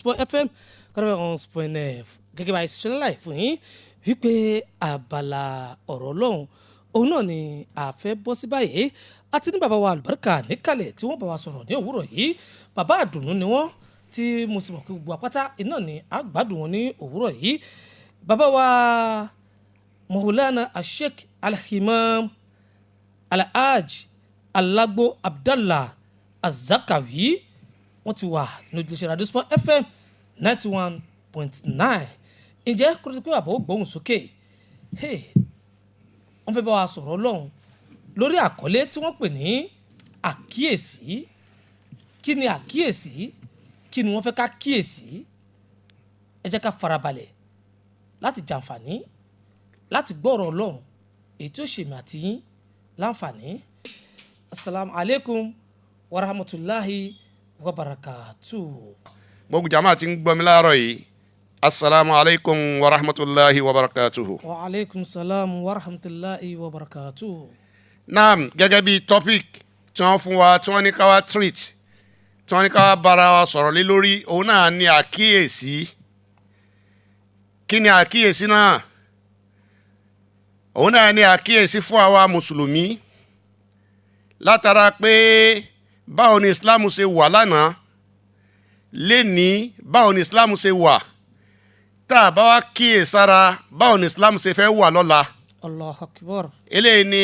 Sport FM 91.9. Gẹ́gẹ́ bá a ṣe ṣe láì fún yín wípé abala ọ̀rọ̀ Ọlọ́run òun náà ni a fẹ́ bọ́ sí báyìí. Àti ní bàbá wa àlùbáríkà níkàlẹ̀ tí wọ́n bá wa sọ̀rọ̀ ní òwúrọ̀ yìí. Bàbá àdùnnú ni wọ́n, tí mo sì mọ̀ pé gbogbo àpáta iná ni a gbádùn wọn ní òwúrọ̀ yìí. Bàbá wa Maulana Asheik Alhimam Alhaj Alagbo Abdallah Azakawi, wọ́n ti wà ní ojúlẹ̀ṣẹ̀ Radio Sport FM 91.9. Ǹjẹ́ kó tó di pé bàbá ó gbóhùn sókè, wọ́n fẹ́ bá wa sọ̀rọ̀ Ọlọ́run lórí àkọlé tí wọ́n pè ní àkíyèsí. Kí ni àkíyèsí? Kí ni wọ́n fẹ́ ká kíyèsí? Ẹ jẹ́ ká farabalẹ̀ láti jàǹfààní láti gbọ́rọ̀ Ọlọ́run èyí tí ó ṣèmi àti yín láǹfààní. Asalaamu alaykum wa rahmatulahi wa barakatuh. Gbogbo jama tí ń gbọ́ mi láàárọ̀ yìí, asalaamu alaykum wa rahmatulahi wa barakatuhu. Wa aleykum salaam wa rahmatulahi wa barakatuh. Naam, gẹ́gẹ́ bí topic tí wọ́n fún wa, tí wọ́n ní ká wá treat, tí wọ́n ní ká wá bára wa sọ̀rọ̀ lé lórí, òun náà ní àkíyèsí. Kí ni àkíyèsí náà? Òun náà ní àkíyèsí fún àwa mùsùlùmí látara pé báwo ni Islam ṣe wà lánàá, lénìí báwo ni Islam ṣe wà, tá a bá wá kíyèsára, báwo ni Islam ṣe fẹ́ wà lọ́la? Allahu akbar. Eléyìí ni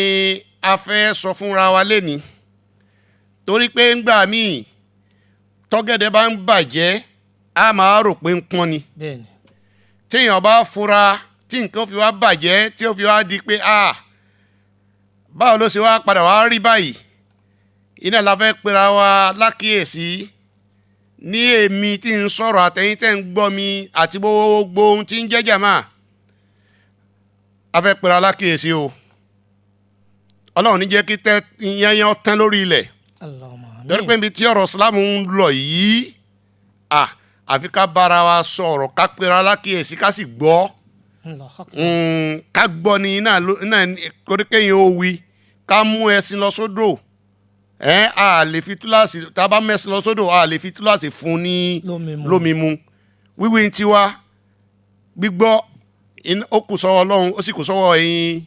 a fẹ́ sọ fúnra wa lénìí, torí pé ńgbà míì tọ́gẹ̀dẹ̀ bá ń bàjẹ́, a máa rò pé ń pọ́n ni. Téèyàn bá fura tí nǹkan fi wá bàjẹ́, tí ó fi wá di pé a báwo ló ṣe wá padà wá rí báyìí, iná la fẹ́ pera wa lákìyèsí ní èmi tí ń sọ̀rọ̀, àtẹ̀yin tẹ́ ń gbọ́ mi, àti gbogbo ohun tí ń jẹ́ jàmá. A fẹ́ pera lákìyèsí o. Ọlọ́run ní jẹ́ kí tẹ́ yányán tán lórí ilẹ̀. Allahumma amin. Torí pé ibi tí ọ̀rọ̀ Islam ń lọ yìí, àfi ká bára wa sọ̀rọ̀, ká pera lákìyèsí, ká sì gbọ́. Allahu akbar. Ká gbọ́ ni iná iná torí kéèyàn ó wí ká mú ẹṣin lọ sódò ẹ, a lè fi túláàsì. Tá a bá mẹ́sìn lọ sódò, a lè fi túláàsì fún ní lómi mu. Lómi mu. Wíwí ń tiwa, gbígbọ́ ó kù sọ́wọ́ Ọlọ́run, ó sì kù sọ́wọ́ ẹ̀yin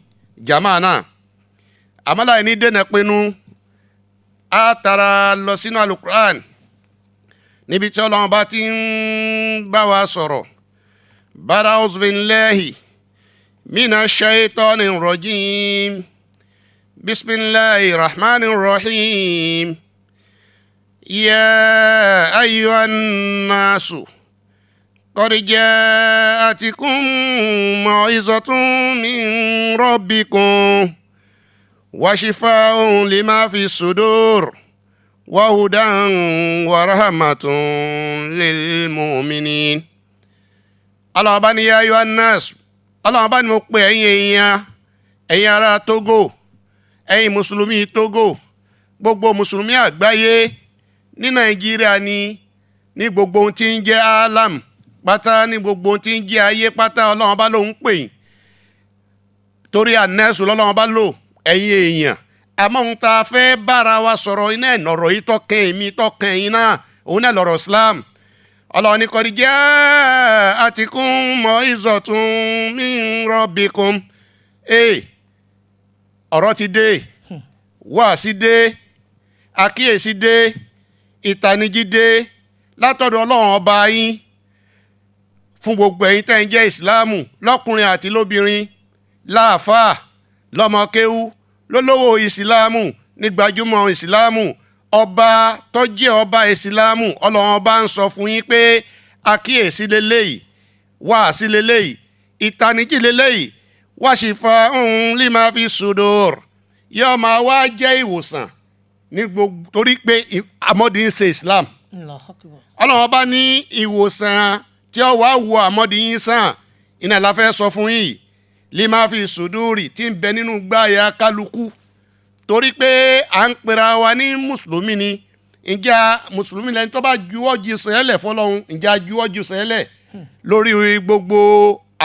jàmáà náà. Àmọ́ láì ní dènà pinnu, á tara lọ sínú Alukuran níbi tí Ọlọ́run bá ti ń bá wa sọ̀rọ̀. Bára auzubillahi mina shaitani rajim, bisimilahi rahman rahim. Ya ayyuhan nasu qad ja'atikum mau'izatun min rabbikum wa shifa'un lima fi sudur wa hudan wa rahmatun lil mu'minin. Ọlọ́run bá ní ya ayyuhan nas, Ọlọ́run bá ní mo pè ẹ̀yin èèyàn, ẹ̀yin ará Togo, ẹ̀yin mùsùlùmí Togo, gbogbo mùsùlùmí àgbáyé, ní Nàìjíríà ní gbogbo ohun tí ń jẹ́ alam pátá, ní gbogbo ohun tí ń jẹ́ ayé pátá. Ọlọ́run bá lóun pè yín, torí ànẹ́sù lọ́lọ́run bá lò, ẹ̀yin èèyàn. Àmọ́ ohun tá a fẹ́ bára wa sọ̀rọ̀ iná ẹ̀ nọ̀rọ̀ yìí tọ́kàn èmi, tọ́kàn ẹ̀yin náà, òun náà lọ̀rọ̀ Islam. Ọlọ́run ní qad ja'atikum mau'izatun min rabbikum. Ee, ọ̀rọ̀ ti dé, wáàsí dé, àkíyèsí dé, ìtanijí dé látọ̀dọ̀ Ọlọ́run ọba yín fún gbogbo ẹ̀yin tẹ́ ń jẹ́ ìsìláàmù, lọ́kùnrin àti lóbìnrin, láàfáà, lọ́mọkéwú, lólówó ìsìláàmù, ní gbajúmọ̀ ìsìláàmù. Ọba tó jẹ́ ọba ìsìláàmù, Ọlọ́run ọba ń sọ fún yín pé àkíyèsí leléyìí, wáàsí leléyìí, ìtanijí leléyìí. Washifa'un lima fi sudur, yóò máa wá jẹ́ ìwòsàn ní gbogbo, torí pé àmọ́dí ń ṣe Islam. Allahu akbar. Ọlọ́run ọba ní ìwòsàn tí ó wàá wo àmọ́dí yín sàn, iná la fẹ́ sọ fún yìí, lima fi suduri, tí ń bẹ nínú gbáyà kálukú, torí pé à ń pera wa ní mùsùlùmí ni. Ǹjẹ́ mùsùlùmí lẹni tó bá juwọ́ ju sẹ́lẹ̀ fọlọ́run? Ǹjẹ́ a juwọ́ ju sẹ́lẹ̀ lórí gbogbo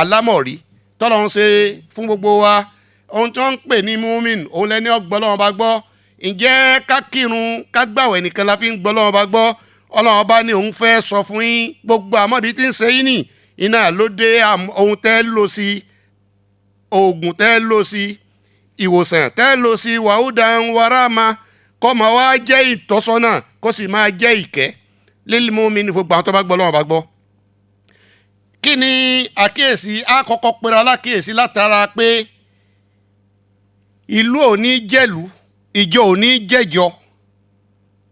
àlámọ̀rí tọ́lọ́run ṣe fún gbogbo wa? Ohun tí wọ́n ń pè ní múmin, òun lẹni ọgbọ́ lọ́wọ́ bá gbọ́. Ǹjẹ́ ká kírun, ká gbàwẹ̀ nìkan la fi ń gbọ́ lọ́wọ́ bá gbọ́? Ọlọ́run ọba ní òun fẹ́ sọ fún yín gbogbo àmọ́dí tí ń ṣe yín nì iná ló dé ohun tẹ́ lò sí, oògùn tẹ́ lò sí, ìwòsàn tẹ́ lò sí, wàhúdà ń warama, kó máa wá jẹ́ ìtọ́sọ́nà, kó sì máa jẹ́ ìkẹ́ lílì mú mi ní gbogbo àwọn tó bá gbọ́ Ọlọ́run bá gbọ́. Kí ni àkíyèsí? Àkọ́kọ́ pera alákíyèsí látara pé ìlú ò ní jẹ́lú, ìjọ ò ní jẹ́jọ,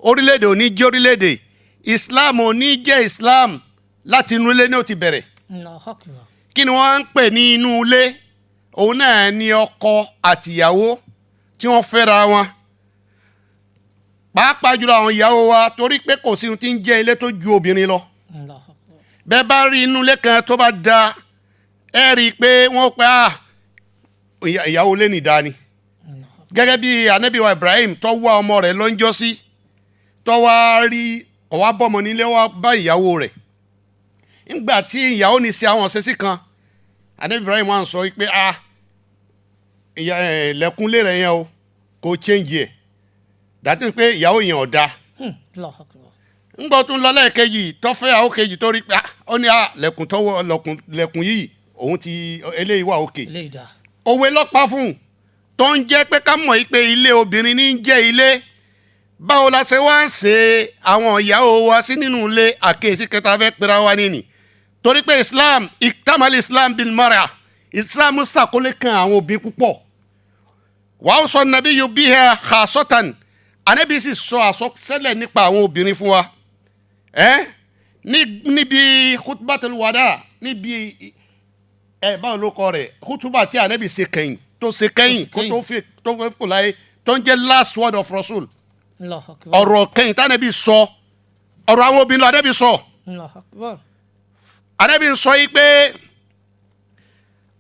orílẹ̀-èdè ò ní jẹ́ orílẹ̀-èdè, Islam ò ní jẹ́ Islam, láti inú ilé ní ó ti bẹ̀rẹ̀. Allahu Akbar. Kí ni wọ́n ń pè ní inú ilé? Òun náà ni ọkọ àtìyàwó tí wọ́n fẹ́ra wọn, pàápàá jùlọ àwọn ìyàwó wa, torí pé kò sí ohun tí ń jẹ́ ilé tó ju obìnrin lọ. Allahu Akbar. Bẹ́ẹ̀ bá rí inú ilé kan tó bá da, ẹ rí i pé wọ́n pẹ́ à ìyàwó ilé nìdá ni. Gẹ́gẹ́ bí anabi wa Ibrahim tó wá ọmọ rẹ̀ lọ́njọ́ sí, tó wá rí kò wá bọ́mọ nílé, wá bá ìyàwó rẹ̀. Ńgbà tí ìyàwó ní ṣe àwọn ṣẹ́sí kan, anabi Ibrahim wà ń sọ pé a lẹ́kúnlé rẹ̀ yẹn o, kò change ẹ̀, dàtí pé ìyàwó yẹn ò da. Allahu Akbar. Ńgbọ́ tún lọ lẹ́ẹ̀kejì, tọ́fẹ́ àwọn kejì, tó rí pé ó ní lẹ́kùn tọwọ́ lẹ́kùn yìí, òun ti eléyìí wà òkè. Eléyìí dá. Òwe lọ́pàá fún un tó ń jẹ́ pé ká mọ̀ yìí pé ilé obìnrin ní í jẹ́ ilé. Báwo la ṣe wá ń ṣe àwọn ìyàwó wa sí nínú ilé? Àkíyèsí kẹta fẹ́ pera wa nínì, torí pé Islam iktamal Islam bil mara, Islam ṣàkólé kan àwọn òbí púpọ̀. Wàá sọ nàbí yóò bí ẹ khasatan, ànábì sì sọ àsọtẹ́lẹ̀ nípa àwọn obìnrin fún wa ẹ níbi khutbatul wada, níbi ẹ báwo ló kọ rẹ, khutuba tí ànábì ṣe kẹ́yìn, tó ṣe kẹ́yìn kó tó fi tó fi kò láyé, tó ń jẹ́ last word of Rasul. Allahu Akbar. Ọ̀rọ̀ kẹ́yìn tánàbì sọ, ọ̀rọ̀ àwọn obìnrin lọ ànábì sọ. Allahu Akbar. Ànábì sọ yìí pé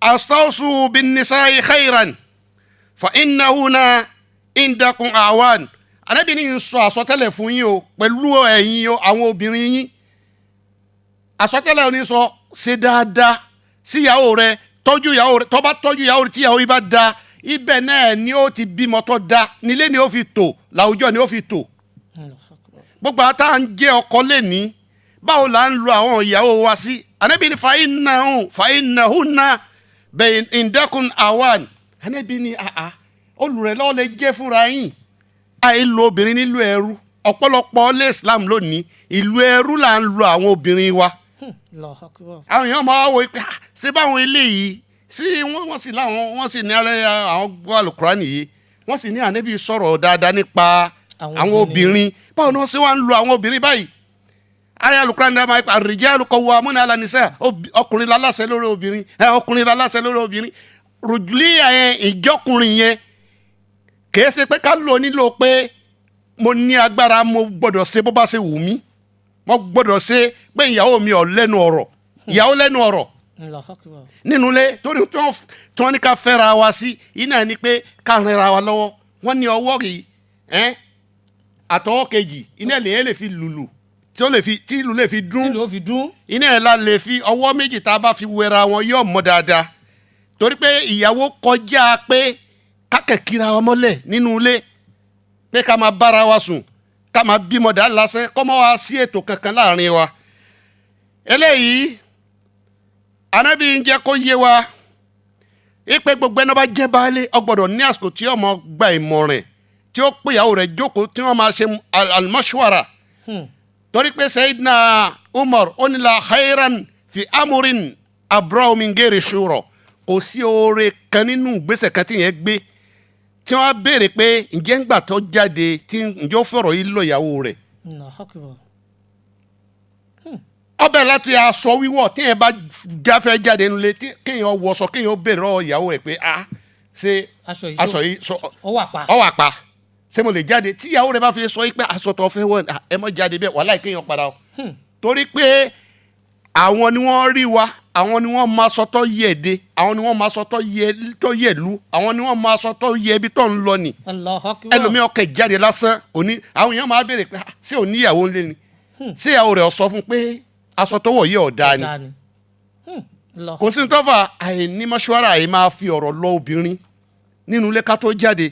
astawsu bin nisa'i khayran fa innahuna indakum awan. Ànábì ní ń sọ àsọtẹ́lẹ̀ fún yín o pẹ̀lú ẹ̀yin o àwọn obìnrin yín. Àsọtẹ́lẹ̀ ò ní sọ, ṣe dáadáa síyàwó rẹ, tọ́jú ìyàwó rẹ. Tó bá tọ́jú ìyàwó rẹ, tíyàwó yìí bá da, ibẹ̀ náà ni ó ti bímọ tó da, nílé ni ó fi tò, làwùjọ ni ó fi tò. Allahu Akbar. Gbogbo àtà ń jẹ́ ọkọ lẹ́ni, báwo là ń lo àwọn ìyàwó wa sí? Ànábì ní fa innahunna indakum awan. Ànábì ní àá olùrẹ̀lọ́wọ́ lè jẹ́ fúnra yín. Àì lo obìnrin nílùú ẹrú. Ọ̀pọ̀lọpọ̀ ilé Islam lónìí, ìlú ẹrú là ń lo àwọn obìnrin wa. Allahu Akbar. Àwọn èèyàn máa wò pé, "Ah, ṣé báwọn eléyìí sí wọ́n sì láwọn, wọ́n sì ní alẹ́ àwọn gbọ́ alukurani yìí, wọ́n sì ní ànábì sọ̀rọ̀ dáadáa nípa àwọn àwọn obìnrin, báwo ni wọ́n ṣe wá ń lo àwọn obìnrin báyìí?" Ayé alukurani náà máa ń pa ar-rijalu qawwamuna 'ala nisa, ọkùnrin láláṣẹ lórí obìnrin, ẹ ọkùnrin láláṣẹ lórí obìnrin. Rùjúlíyà yẹn, ìjọkùnrin yẹn, kìí ṣe pé ká lò nílò pé mo ní agbára, mo gbọ́dọ̀ ṣe bó bá ṣe wù mí, mo gbọ́dọ̀ ṣe pé ìyàwó mi ò lẹ́nu ọ̀rọ̀. Ìyàwó lẹ́nu ọ̀rọ̀ Allahu Akbar. nínú ilé, torí tí wọ́n ní ká fẹ́ra wa sí iná ni pé ká rìnra wa lọ́wọ́. Wọ́n ní ọwọ́ yìí ẹ́n àtọwọ́ kejì iná lèyẹn lè fi lùlù tí ó lè fi tí ìlú lè fi tí dún. ló fi dún. Iná ẹ̀ la lè fi ọwọ́ méjì tá a bá fi wẹra wọn, yóò mọ dáadáa, torí pé ìyàwó kọjá pé kákẹ́kíra wa mọ́lẹ̀ nínú ilé, pé ká máa bára wa sùn, ká máa bímọ dá lásán, kọ́ mọ́ wa sí ètò kankan láàrin wa. Eléyìí Ànábì ń jẹ́ kó yé wa ipe gbogbo ẹni bá jẹ́ baálé, ó gbọ́dọ̀ ní àsìkò tí ó máa gba ìmọ̀ràn, tí ó pè ìyàwó rẹ̀ jókòó, tí wọ́n máa ṣe al-mashwara. Torí pé Sayyidina Umar ó ní la khairan fi amurin abrahu min ghairi shura, kò sí oore kan nínú ìgbésẹ̀ kan tí yẹn gbé tí wọ́n á béèrè pé ǹjẹ́ ńgbà tó jáde tí ǹjẹ́ ó fọ̀rọ̀ yìí lọ ìyàwó rẹ̀. Allahu Akbar. Ọbẹ̀ láti aṣọ wíwọ̀, tí yẹn bá jáfẹ́ jáde nílé, tí kéèyàn wọṣọ, kéèyàn béèrè lọ́wọ́ ìyàwó rẹ̀ pé ah, ṣé aṣọ yìí aṣọ yìí sọ ó wà pa. Ọ wà pa, ṣé mo lè jáde? Tí ìyàwó rẹ̀ bá fi sọ pé aṣọ tó fẹ́ wọ̀, ẹ mọ́ jáde bẹ́ẹ̀, wàhálà, kéèyàn padà o, torí pé àwọn ni wọ́n rí wa, àwọn ni wọ́n máa sọ tó yẹ èdè, àwọn ni wọ́n máa sọ tó yẹ tó yẹ ìlú, àwọn ni wọ́n máa sọ tó yẹ ibi tó ń lọ ni. Allahu Akbar. Ẹlòmíì ọkẹ jáde lásán kò ní, àwọn èèyàn máa béèrè pé, "Ah, ṣé ò níyàwó ńlé ni? Ṣé ìyàwó rẹ̀ sọ fún pé aṣọ tó wọ̀ yìí ọ̀dà ni?" Dáa ni. Allahu Kò sí ní tọ́fà àìní mọ́ṣúárà, àì máa fi ọ̀rọ̀ lọ obìnrin nínú ilé ká tó jáde.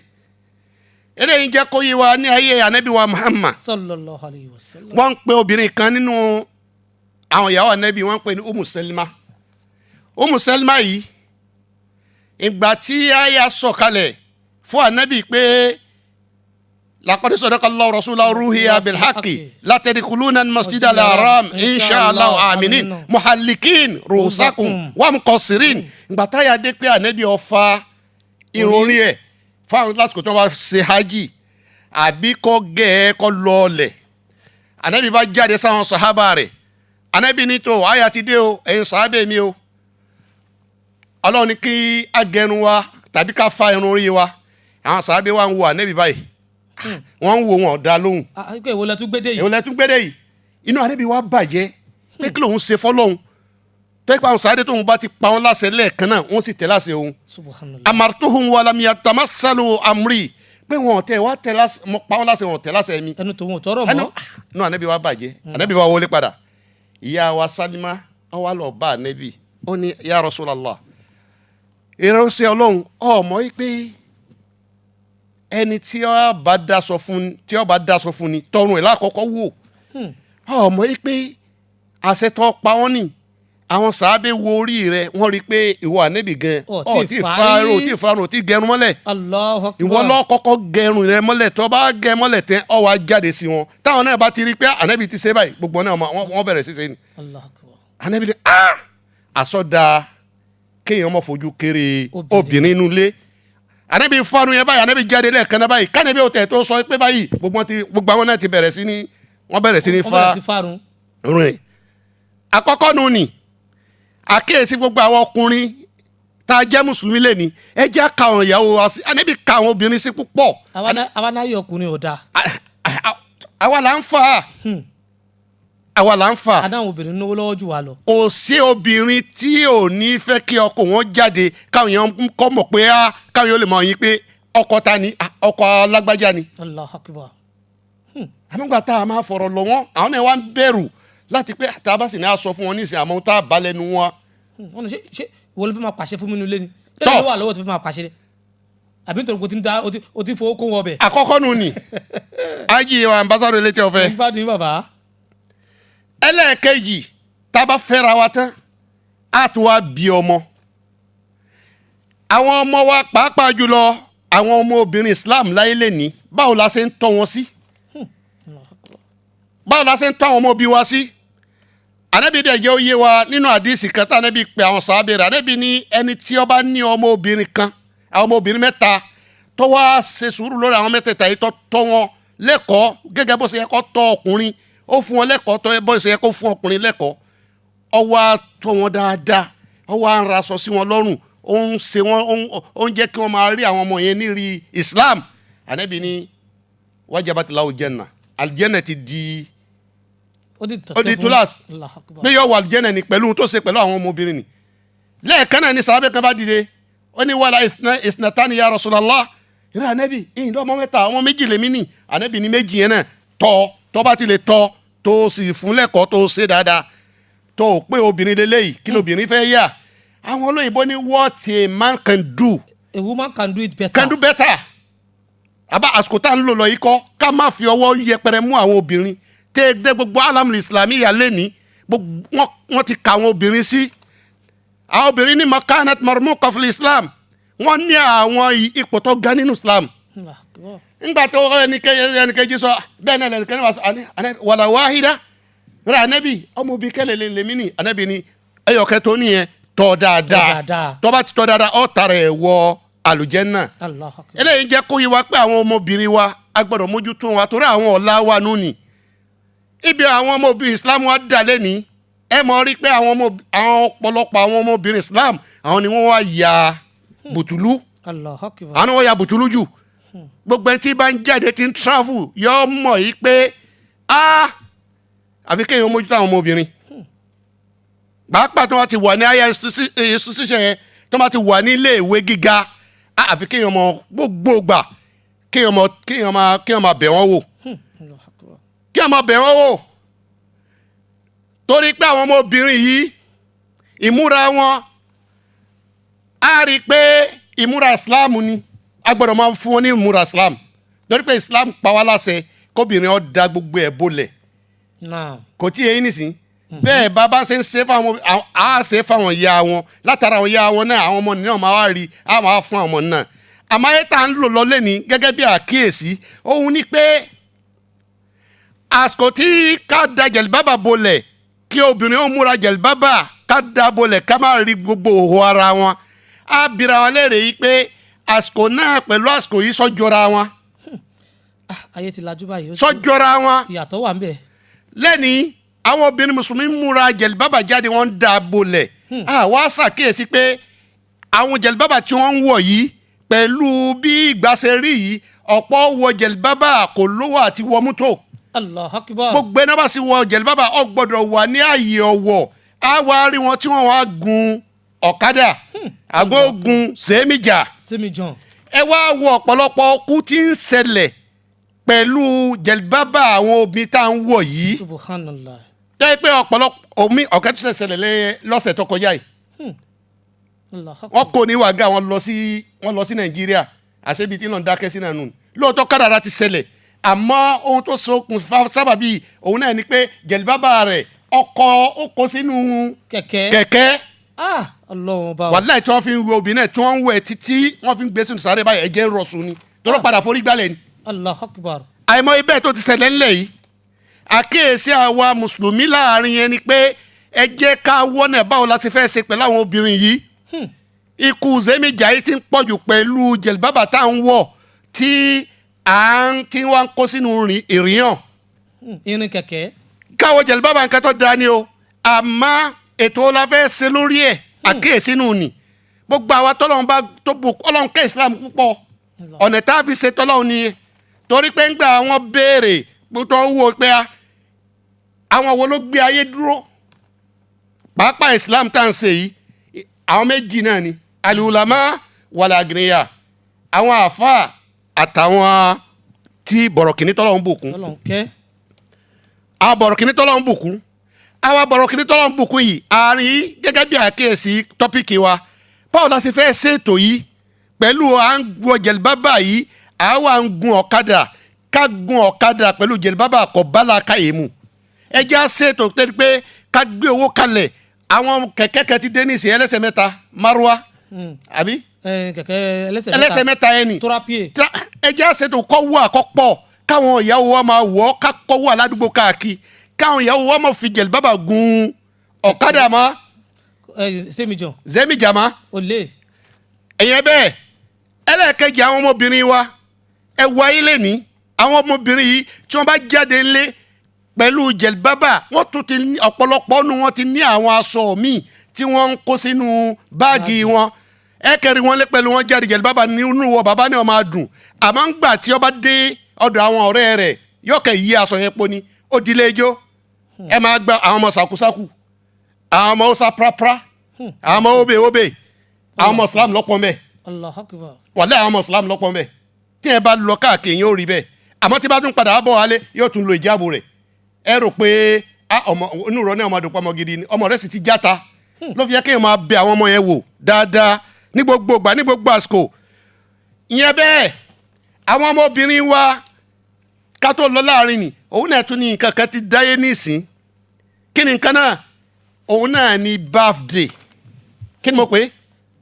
Eléyìí jẹ́ kó yé wa ní ayé anabi wa Muhammad. Sallallahu alayhi wa sallam. Wọ́n ń pe obìnrin kan nínú àwọn ìyàwó anabi, wọ́n ń pe ní Umu Selma. Umu Selma yìí, ìgbà tí aya sọ̀kalẹ̀ fún anabi pé laqad sadaqa Allahu rasulahu ruhiya bilhaqi latadkhuluna al-masjida al-haram insha Allah aminin muhallikin rusakum wa muqassirin. Ìgbà táyà dé pé anabi ó fá irun orí ẹ̀ fáwọn lásìkò tí wọ́n bá ṣe hajj, àbí kó gẹ̀ ẹ́ kó lọ́ọ̀lẹ̀, anabi bá jáde sáwọn sàhábà rẹ̀. Anabi ní tó àyà ti dé o, ẹ̀yin sàhábà mi o, Ọlọ́run ní kí á gẹrun wa tàbí ká fa irun orí wa. Àwọn sàhábà wa ń wo anabi báyìí, wọ́n ń wo, wọn dá lóhùn. Ah, pé èwo lẹ tún gbédè yìí? Èwo lẹ tún gbédè yìí? Inú anabi wa bàjẹ́ pé kí lòun ṣe fọlọ́hún tó ipa àwọn sàhábà tóun bá ti pa wọn láṣẹ lẹ́ẹ̀kan náà, wọ́n sì tẹ̀ láṣẹ òun. Subhanallah. Amartuhum walam yatamassalu amri, pé wọn tẹ wá tẹ láṣẹ, mo pa wọn láṣẹ, wọn tẹ láṣẹ mi. Ẹnu tòun ò tọrọ Ẹnu mọ́. Inú anabi wa bàjẹ́. Anabi wa wọlé padà. Ìyá wa Salima, ó wá lọ bá anabi, ó ní, ya Rasulallah, ìránṣẹ́ Ọlọ́run, ọmọ yìí pé ẹni tí ó bá daṣọ fún, tí ó bá daṣọ fún ni tọrùn ẹ̀ lákọ̀ọ́kọ́ wò. Ọmọ yìí pé àṣẹ tó pa wọ́n ní àwọn sàábé wo orí rẹ, wọ́n rí i pé ìwọ ànẹ́bì gan Ọ̀ ọ̀ tí tí fà fa rí. ò tí fa ò tí gẹrun mọ́lẹ̀. Allahu Akbar. Ìwọ lọ kọ́kọ́ gẹrun rẹ mọ́lẹ̀. Tó bá gẹ mọ́lẹ̀ tẹ́, ọ wá jáde sí wọn. Táwọn náà bá ti rí i pé ànẹ́bì ti ṣe báyìí, gbogbo náà wọ́n bẹ̀rẹ̀ sí ṣe ni. Allahu Akbar. Ànẹ́bì ni, ah, àsọdá kéèyàn má fojú kéré Obìnrin. obìnrin inú ilé. Ànẹ́bì fanu yẹn báyìí, ànẹ́bì jáde lẹ́ẹ̀kan náà báyìí, kánẹ́bì ò tẹ̀ tó sọ pé báyìí, gbogbo àwọn náà ti bẹ̀rẹ̀ sí ní, wọ́n bẹ̀rẹ̀ sí ní Wọ́n fa bẹ̀rẹ̀ sí farun. Rìn àkọ́kọ́ nù ni àkíyèsí gbogbo àwọn ọkùnrin tá a jẹ́ mùsùlùmí lẹ́ni, ẹ jẹ́ ká àwọn ìyàwó wa sí. Ànábì ka àwọn obìnrin sí púpọ̀. Àwa náà yọ ọkùnrin ò dáa. Àwa là ń fà á, àwa là ń fà á. Adáwọn obìnrin náwó lọ́wọ́ jù wá lọ. Kò sí obìnrin tí ò ní fẹ́ kí ọkọ wọn jáde, káwọn èèyàn kọ́ mọ̀ pé á, káwọn èèyàn lè mọ̀ yín pé ọkọ ta ni. Ah, ọkọ alágbájá ni. Allahu Akbar. Àmọ́gbà tá a máa fọ̀rọ̀ lọ wọ́n, àwọn náà wá ń bẹ̀rù láti pé tá a bá sì ní a sọ fún wọn nísìnyí, àmọ́ tá a bá lẹ́nu wọn. Wọ́n ní ṣé ìwọ ló fẹ́ máa pàṣẹ fún mi nílé ni? Ṣé Tọ́. ló wà lọ́wọ́ tó fẹ́ máa pàṣẹ àbí nítorí kò ti ń da o ti fowó kó wọn bẹ̀? Àkọ́kọ́ nù ni ají wa ambassador létí ọ̀fẹ́. Ń bá dùn yín, bàbá. Ẹlẹ́ẹ̀kejì, tá a bá fẹ́ra wa tán, á tún wá bí ọmọ. Àwọn ọmọ wa, pàápàá jùlọ àwọn ọmọ obìnrin Islam láyé lẹ́ni, báwo la ṣe ń tọ́ wọn sí? Báwo la ṣe ń tọ́ àwọn ọmọ òbí wa sí? Ànábì dẹ̀ jẹ́ ó yé wa nínú àdìsí kan tá ànábì pé àwọn sàábẹ̀ rẹ̀. Ànábì ní ẹni tí ó bá ní ọmọ obìnrin kan, àwọn ọmọ obìnrin mẹ́ta, tó wá ṣe sùúrù lórí àwọn mẹ́tẹ̀ẹ̀ta yìí, tó tọ́ wọn lẹ́kọ̀ọ́ gẹ́gẹ́ bó ṣe yẹ kó tọ́ ọkùnrin, ó fún wọn lẹ́kọ̀ọ́ tó bó ṣe yẹ kó fún ọkùnrin lẹ́kọ̀ọ́, ó wá tọ́ wọn dáadáa, ó wá ń raṣọ sí wọn lọ́rùn, ó ń ṣe wọn, ó ń jẹ́ kí wọ́n máa rí àwọn ọmọ yẹn nírí Islam, ànábì ní wajabat lahu janna, aljanna ti di Ó di ó di túláàsì Allahu Akbar. pé yóò wà aljanna ni pẹ̀lú ohun tó ṣe pẹ̀lú àwọn ọmọbìnrin ni. Lẹ́ẹ̀kan náà ni sàábẹ̀ kan bá dìde, ó ní wàlá isnatani ya Rasulallah, ìrẹ́ ànábì, ìyìn lọ́mọ mẹ́ta, ọmọ méjì lèmi ní. Ànábì ní méjì yẹn náà tọ́, tọ́ bá ti lè tọ́, tó sì fún lẹ́kọ̀ọ́, tó ṣe dáadáa, tó o pé obìnrin lélẹ́yìí, kí lóbìnrin fẹ́ yà? Àwọn olóyìnbó ní what a man can do, A woman can do it better. Can do better. Àbá àsìkò tá à ń lò lọ yìí kọ́, ká má fi ọwọ́ yẹpẹrẹ mú àwọn obìnrin tẹ́ ẹ dé. Gbogbo alamul islamiyya lẹ́ni, gbogbo wọ́n ti ka àwọn obìnrin sí. Àwọn obìnrin ní makanat marmuqa fil Islam, wọ́n ní àwọn ipò tó ga nínú Islam. Allahu Akbar. Ńgbà tó ẹnìkejì sọ bẹ́ẹ̀ náà, lẹ́nìkejì wà sọ wàlà wáhídá rẹ, anabi, ọmọ obìnrin kẹlẹ̀ lèmi ní. Anabi ní ẹyọkẹ tó níyẹn, tọ́ Tọ́ dáadáa. dáadáa. Tọ́ bá ti tọ́ dáadáa, ọ̀ tara ẹ̀ wọ àlùjánnà. Allahu Akbar. Eléyìí jẹ́ kó yé wa pé àwọn ọmọbìnrin wa, a gbọ́dọ̀ mójútó wa, torí àwọn ọ̀la wa nù ní ibi àwọn ọmọbìnrin Islam wa dà lẹ́ni. Ẹ mọ̀ rí pé àwọn ọ̀pọ̀lọpọ̀ àwọn ọmọbìnrin Islam, àwọn ni wọ́n wá ya bùtùlù. Allahu Akbar. Àwọn ni wọ́n ya bùtùlù jù. Gbogbo ẹni tí bá ń jáde, tí ń travel, yọ mọ̀ yìí pé a àfi kéèyàn mójútó àwọn ọmọbìnrin, pàápàá tí wọ́n ti wà ní higher institution yẹn, tí wọ́n bá ti wà ní ilé ìwé gíga, àfi kéèyàn mọ gbogbo gbà kéèyàn máa bẹ̀ wọ́n wò. Allahu Akbar. Kéèyàn máa bẹ̀ wọ́n wò, torí pé àwọn ọmọbìnrin yìí, ìmúra wọn, á rí i pé ìmúra Islam ni. A gbọ́dọ̀ máa fún wọn ní ìmúra Islam. Torí pé Islam pa wá láṣẹ kóbìnrin ó da gbogbo ẹ̀ bolẹ̀. Kò tí eyín nìsín bẹ́ẹ̀ bá bá ṣe ń ṣe fáwọn, á ṣe fáwọn ìyá wọn, látara àwọn ìyá wọn náà, àwọn ọmọ náà máa wá rí, á máa fún àwọn ọmọ náà. Àmọ́ ayé tá à ń lò lọ lẹ́ni gẹ́gẹ́ bí àkíyèsí òun ni pé àsìkò tí ká da jẹ̀lìbábà bolẹ̀, kí obìnrin ó múra jẹ̀lìbábà, ká da bolẹ̀, ká má rí gbogbo òhò ara wọn, á bira wa léèrè yìí pé àsìkò náà pẹ̀lú àsìkò yìí sọ́jọ́ra wọn? Ah, ayé ti lajú báyìí. Sọ́jọ́ra wọn? Ìyàtọ̀ wà ń bẹ̀. Lẹ́ni àwọn obìnrin mùsùlùmí múra jẹ̀lìbábà jáde, wọ́n ń da bolẹ̀. Àwa ṣàkíyèsí pé àwọn jẹ̀lìbábà tí wọ́n ń wọ̀ yìí, pẹ̀lú bí ìgbà ṣe rí yìí, ọ̀pọ̀ wọ jẹ̀lìbábà kò lówó àti wọ mọ́tò. Allah akbar. Gbogbo ẹni bá sì wọ jẹ̀lìbábà, ó gbọ́dọ̀ wà ní ààyè ọ̀wọ̀. Á wá rí wọn tí wọ́n wá gun ọ̀kadà, àgọ́ gun sèémìjà. Sẹ́mi john. Ẹ wá wo ọ̀pọ̀lọpọ̀ ọkú tí ń ṣẹlẹ̀ pẹ̀lú jẹ̀lìbábà àwọn obìnrin tá à ń wọ̀ yìí. Subhanallah. Tẹ́ pé ọ̀pọ̀lọpọ̀ omi ọ̀kẹ́ tó ṣẹlẹ̀ lọ́sẹ̀ tó kọjá yìí. Allah akbar. Wọ́n kò ní wàgá, wọ́n lọ sí Nàìjíríà, àṣebi tí náà dákẹ́ sí náà nù. Lóòótọ́ kádàrá ti ṣẹlẹ̀, àmọ́ ohun tó ṣokùnfà sábàbí òun náà ni pé jẹ̀lìbábà rẹ̀ ọkọ̀ ó kó sínú kẹ̀kẹ́. Kẹ̀kẹ́. Ah, Ọlọ́run bá wa. Wàláì, tí wọ́n fi ń wẹ obìnrin náà, tí wọ́n ń wẹ̀ títí wọ́n fi ń gbé sínú sáré báyìí, ẹ̀jẹ̀ ń rọ̀sùn ni tọ́rọ̀ padà forí gbálẹ̀ ni. Allah akbar. Àìmọ̀ ibẹ̀ tó ti ṣẹlẹ̀ ńlẹ̀ yìí. Àkíyèsí àwa mùsùlùmí láàrin yẹn ni pé ẹ jẹ́ ká wọ́nà báwo la ṣe fẹ́ ṣe pẹ̀lú àwọn obìnrin yìí. Ikú zemija yìí ti ń pọ̀jù pẹ̀lú jẹ̀lìbábà tá à ń wọ̀, tí à ń tí wọ́n ń kó sínú ìrìyàn. Irin kẹ̀kẹ́. Káwọ jẹ̀lìbábà, nǹkan tó da ni o, àmọ́ ètò la fẹ́ ṣe lórí ẹ̀. Àkíyèsí nù ni gbogbo àwa tọ́lọ́run bá tó bù, Ọlọ́run kẹ́ Islam púpọ̀, ọ̀nà tá a fi ṣe tọ́lọ́run ni, torí pé ńgbà àwọn béèrè tó ń wò pé àwọn wo ló gbé ayé dúró, pàápàá Islam tá à ń ṣe yìí, àwọn méjì náà ni: al-ulama wal-agniya, àwọn àáfàá àtàwọn tí bọ̀rọ̀kìnní tọ́lọ́run bùkún. Ọlọ́run kẹ́. Àwọn bọ̀rọ̀kìnní tọ́lọ́run bùkún, àwọn bọ̀rọ̀kìnní tọ́lọ́run bùkún yìí, àárín yìí gẹ́gẹ́ bí àkíyèsí topic wa, báwo la ṣe fẹ́ ṣètò yìí pẹ̀lú à ń gun jẹ̀lìbábà yìí, àwa ń gun ọ̀kadà? Ká gun ọ̀kadà pẹ̀lú jẹ̀lìbábà kò bá la ká yìí mu. Ẹ jẹ́ á ṣètò tẹ́lẹ̀ pé ká gbé owó kalẹ̀. Àwọn kẹ̀kẹ́ kẹ́ ti dé ní ìsìn, ẹlẹ́sẹ̀ mẹ́ta, márúwá àbí? Kẹ̀kẹ́ ẹlẹ́sẹ̀ mẹ́ta. Ẹlẹ́sẹ̀ mẹ́ta yẹn ni. Trois pieds. Ẹ jẹ́ á ṣètò kọ́ wú àkọ́pọ̀, káwọn ìyàwó wa máa wọ̀ ọ́, ká kọ́ wú aládùúgbò káàkiri, káwọn ìyàwó wa máa fi jẹ̀lìbábà gun ọ̀kadà mọ́. Sẹ́mi john. Zẹ́mi jàmá. Olè. Ẹ̀yẹn bẹ́ẹ̀. Ẹlẹ́ẹ̀kejì, àwọn ọmọbìnrin wa, ẹ wọ ayé lẹ́ni, àwọn ọmọbìnrin yìí tí wọ́n bá jáde ńlé pẹ̀lú jẹ̀lìbábà, wọ́n tún ti ní ọ̀pọ̀lọpọ̀ nù, wọ́n ti ní àwọn aṣọ míì tí wọ́n ń kó sínú báàgì wọn. Ẹ kẹrin wọn lé pẹ̀lú wọn jáde, jẹ̀lìbábà nínú wọ bàbá ni wọ́n máa dùn, àmọ́ ń gbà tí ó bá dé ọ̀dọ̀ àwọn ọ̀rẹ́ rẹ̀, yóò kẹ́ yí aṣọ yẹn pọ̀ ni, ó di ilé ijó. Ẹ máa gba àwọn ọmọ sàkúsàkù, àwọn ọmọ ọsà prapra, àwọn ọmọ obe obe, àwọn ọmọ Islam lọ́pọ̀ mẹ́. Allah akbar. Wàlẹ́, àwọn ọmọ Islam lọ́pọ̀ mẹ́. Tí ẹ bá lọ káàkiri yóò rí bẹ́ẹ̀, àmọ́ tí bá tún padà bọ̀ wálé, yóò tún lo ìjáàbù rẹ̀. Ẹ rò pé a ọmọ inú rọ ní ọmọ àdùpọ̀, ọmọ gidi ni ọmọ rẹ̀ sì ti játa. Ló fi yẹ kéèyàn máa bẹ àwọn ọmọ yẹn wò dáadáa ní gbogbo ìgbà, ní gbogbo àsìkò. Ìyẹn bẹ́ẹ̀. Àwọn ọmọbìnrin wa, ká tó lọ láàrin ni, òun náà tún ní nǹkan kan ti dáyé nísìn. Kí ni nǹkan náà? Òun náà ni birthday. Kí ni mo pè é?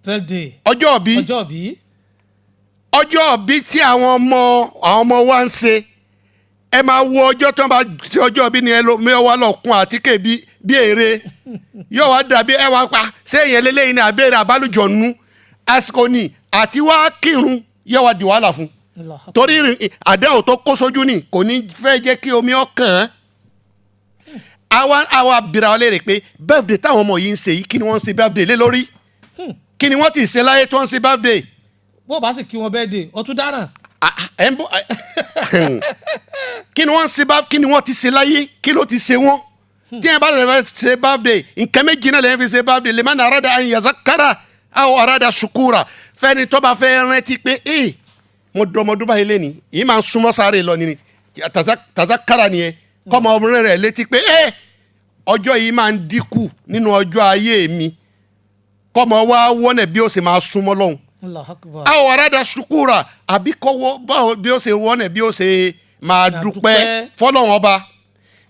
Birthday. Ọjọ́ ìbí. Ọjọ́ ìbí. Ọjọ́ ìbí tí àwọn ọmọ wa ń ṣe, ẹ máa wo ọjọ́ tí wọ́n bá ṣe ọjọ́ ìbí ni ẹ lọ mi wá lọ kun àtíkè bí èrè, yóò wá dàbí ẹ wá pa ṣé èèyàn lélẹ́yìn ní abẹ́rẹ́ àbálùjọ̀nù. Àsìkò ni àti wá kírun yóò wá di wàhálà fún Allah akbar. torí àdáwò tó kó sójú ni kò ní fẹ́ jẹ́ kí omi ọkàn án. Àwa bìrà wa léèrè pé birthday táwọn ọmọ yìí ń ṣe yìí, kí ni wọ́n ń ṣe birthday lé lórí? Kí ni wọ́n ti ṣe láyé tí wọ́n ń ṣe birthday? Bó o bá sì kí wọn birthday, ó tún dáràn. Ah, ah, ẹ ń bọ̀, kí ni wọ́n ń ṣe bá, kí ni wọ́n ti ṣe láyé? Kí ló ti ṣe wọ́n tí ẹ bá lè fẹ́ ṣe birthday? Nǹkan méjì náà lè fi ṣe birthday: liman arada an yazakara aw arada shukura. Fẹ́ni tó bá fẹ́ rántí pé ee, mo dọmọdún báyìí lé ní yìí, máa ń súnmọ́ sáré lọ ni, tazakara nìyẹn, kọ́mọ ọmọ rẹ̀ létí pé ee, ọjọ́ yìí máa ń dínkù nínú ọjọ́ ayé mi, kọ́mọ wá wọ́nẹ̀ bí ó sì máa súnmọ́ lọ́hùn. Allahu Akbar. Àwọn arada ṣukura àbí kọ́wọ́ báwo bí ó ṣe wọ́nẹ̀ bí ó ṣe máa dúpẹ́ dúpẹ́. fọlọ́wọ́n ọba.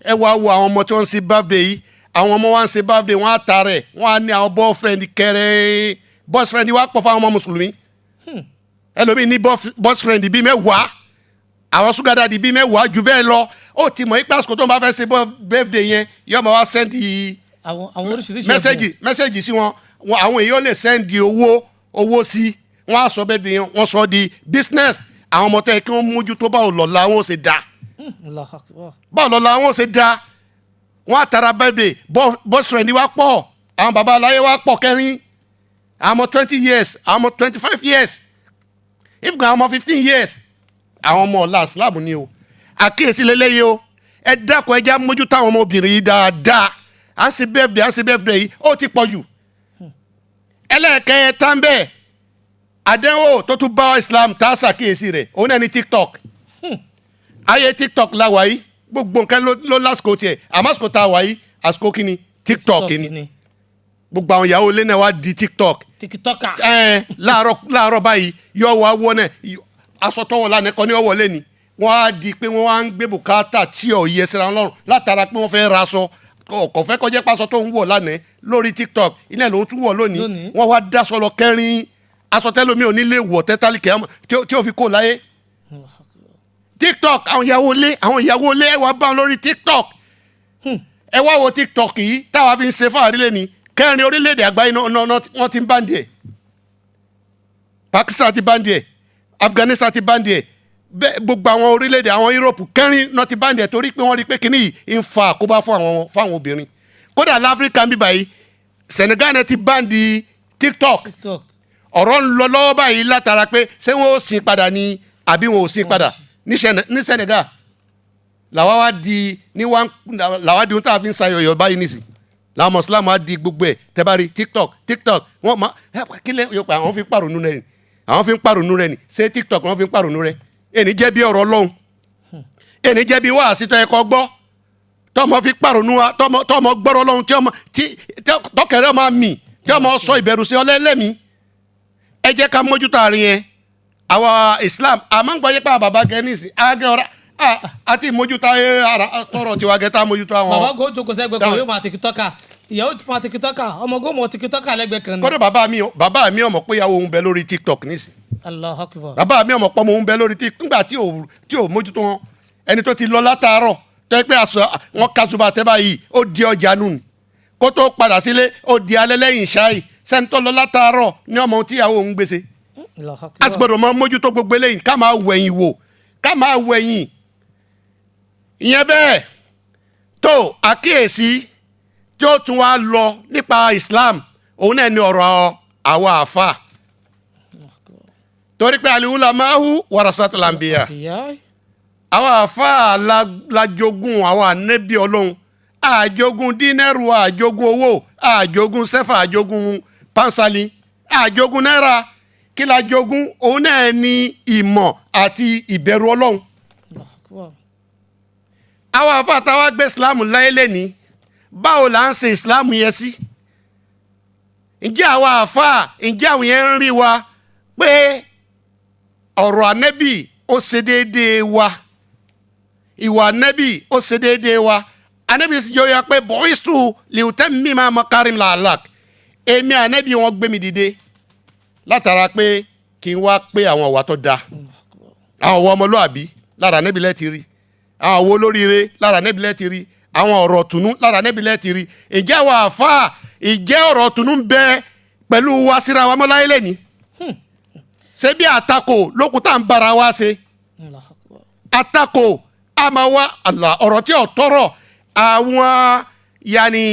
Ẹ wá wo àwọn ọmọ tí wọ́n ń ṣe birthday yìí, àwọn ọmọ wa ń ṣe birthday, wọ́n á ta rẹ̀, wọ́n á ní àwọn boyfriend kẹrẹ. Boyfriend wa pọ̀ fáwọn ọmọ mùsùlùmí. Ẹlòmíì ní boyfriend bíi 10, àwọn sugar daddy bíi 10 jù bẹ́ẹ̀ lọ. Ó ti mọ̀ ipá àsìkò tó ń bá fẹ́ ṣe birthday yẹn, yóò máa wá send àwọn oríṣiríṣi message message sí wọn. Àwọn èèyàn lè send owó sí wọn, á sọ birthday yẹn, wọ́n sọ di business. Àwọn ọmọ tẹ́ kí wọ́n mójútó báwo lọ́la wọn ó ṣe dáa, Allahu Akbar. báwo lọ́la wọn ó ṣe dáa. Wọ́n á tara birthday, boyfriend wa pọ̀, àwọn baba aláyé wa pọ̀ kẹrin, àwọn ọmọ 20 years, àwọn ọmọ 25 years, if gan àwọn ọmọ 15 years. Àwọn ọmọ ọ̀la Islam ni o. Àkíyèsí lélẹ́yìí o. Ẹ dákun, ẹ já mójútó àwọn ọmọbìnrin yìí dáadáa. À ń ṣe birthday, à ń ṣe birthday yìí, ó ti pọ̀ jù. Ẹlẹ́ẹ̀kẹta ń bẹ́ẹ̀, àdánwò tó tún bá Islam tá a ṣàkíyèsí rẹ̀, òun náà ní TikTok. Ayé TikTok la wà yìí. Gbogbo nǹkan ló lásìkò tiẹ̀, àmọ́ àsìkò tá a wà yìí, àsìkò kíni? TikTok ni. Gbogbo àwọn ìyàwó ilé náà wá di TikTok. Tiktoker. Ẹ láàárọ̀ láàárọ̀ báyìí, yọ wá wọ náà, aṣọ tọwọ lánàá kọ ní ọwọ́ lẹ́ni. Wọ́n á di pé wọ́n á ń gbé bùkátà tí ò yẹ síra wọn lọ́rùn látara pé wọ́n fẹ́ ra aṣọ. Kò fẹ́ kọjá pásọ tó ń wọ̀ lánàá lórí TikTok ilé ló ń tún wọ̀ lónìí. Lónìí. Wọ́n wá dáṣọ lọ kẹrin, aṣọ tẹ́lómi ò ní lè wọ̀ tẹ́tálíkẹ́ tí ó fi kó láyé. TikTok, àwọn ìyàwó ilé, àwọn ìyàwó ilé, ẹ wá bá wọn lórí TikTok. Ẹ wá wo TikTok yìí táwa fi ń ṣe fáwọn orílẹ̀ ní kẹrin orílẹ̀-èdè àgbáyé náà, wọ́n ti ń ban ẹ̀. Pakistan ti ban ẹ̀, Afghanistan ti ban ẹ̀, bẹ́ẹ̀ gbogbo àwọn orílẹ̀-èdè àwọn Europe kẹrin náà ti ban ẹ̀, torí pé wọ́n rí pé kínní yìí ń fa àkóbá fún àwọn fáwọn obìnrin. Kódà láfíríkà ń bí báyìí, Senegal náà ti ban TikTok. TikTok. Ọ̀rọ̀ ń lọ lọ́wọ́ báyìí látara pé ṣé wọ́n ó sin padà ni àbí wọn ò sin padà ní Senegal. Làwa wá di ní wá làwa di ohun tá a fi ń sayọyọ báyìí nísìn. Làwọn mùsùlùmí wá di gbogbo ẹ̀ tẹ́bárí TikTok, TikTok. Wọ́n ma kí lẹ́ yóò pa àwọn fi ń pàrònú rẹ ni, àwọn fi ń pàrònú rẹ ni. Ṣé TikTok wọ́n fi ń pàrònú rẹ? Ẹni jẹ́ bí ọ̀rọ̀ Ọlọ́run, ẹni jẹ́ bí wáàsí tó yẹ kó gbọ́, tọmọ fi pàrònú wa, tọmọ gbọ́rọ̀ Ọlọ́run, tí ọmọ tí tọkẹrẹ máa mì, tí ọmọ sọ ìbẹ̀rù sí ọlẹ́lẹ́mìí. Ẹ jẹ́ ká mójútó àárín yẹn. Àwa Islam àmọ́ ń gbọ́ yípa bàbá gẹ́nìsì àgẹ́ ọ̀rá àti mójútó ara tọrọ tiwa gẹ́ tá a mójútó àwọn. Bàbá go jókòó sẹ́gbẹ̀ẹ́ kan, yóò máa tikitoka, ìyàwó máa tikitoka, ọmọ go mọ̀ tikitoka lẹ́gbẹ̀ẹ́ kan ni. Kọ́dọ̀ bàbá mi ọmọ pé ìyàwó òun bẹ lórí TikTok nísìn. Allahu Akbar. Bàbá mi ọmọ pọ́nmọ òun bẹ lórí TikTok nígbà tí ò mójútó wọn. Ẹni tó ti lọ látàárọ̀, tó yẹ pé aṣọ wọn kasuba tẹ́ báyìí, ó di ọjà nù ní kó tó padà sílé, ó di alẹ́ lẹ́yìn ṣáì. Sẹ́ni tó lọ látàárọ̀ ní ọmọ ohun tíyàwó òun gbèsè. Allahu A Akbar. sì gbọ́dọ̀ máa mójútó gbogbo eléyìí, ká máa wẹ̀yìn wò, ká máa wẹ̀yìn. Ìyẹn bẹ́ẹ̀. Tó àkíyèsí tí ó tún wá lọ nípa Islam, òun náà ní ọ̀rọ̀ àwa àfa, torí pé al-ulama'u warasatul anbiya. Ìyá. Àwọn àfa la jogún àwọn ànẹ́bí Ọlọ́run. Àjogún dínẹ́rù, àjogún owó, àjogún sẹ́fà, àjogún pansali, àjogún náírà. Kí la jogún? Òun náà ní ìmọ̀ àti ìbẹ̀rù Ọlọ́run. Allahu Akbar. Àwọn àfa táwa gbé Islam láyé lẹ́ni, báwo là ń ṣe Islam yẹn sí? Ǹjẹ́ àwọn àfa, ǹjẹ́ àwọn yẹn ń rí wa pé ọ̀rọ̀ ànẹ́bì ó ṣe déédéé wa, ìwà ànẹ́bì ó ṣe déédéé wa? Ànẹ́bì sì jọ ya pé bu'istu liutammima makarim al-akhlaq. Èmi ànẹ́bì, wọn gbé mi dìde látara pé kí n wá pé àwọn ìwà tó dáa, àwọn ìwà ọmọlúàbí lára ànẹ́bì lẹ́ẹ̀ rí, àwọn òwò olóríire lára ànẹ́bì lẹ́ẹ̀ ti rí, àwọn ọ̀rọ̀ tùnú lára ànẹ́bì lẹ́ẹ̀ ti rí. Ìjẹ́ àwọn àfáà, ìjẹ́ ọ̀rọ̀ tùnú ń bẹ pẹ̀lú wa síra wa mọ́láyé lẹ́ni? Ṣé bí àtakò lókun tá à ń bára wa ṣe? Allahu Akbar. Àtakò a máa wá àlà ọ̀rọ̀ tí ò tọrọ, àwọn yanni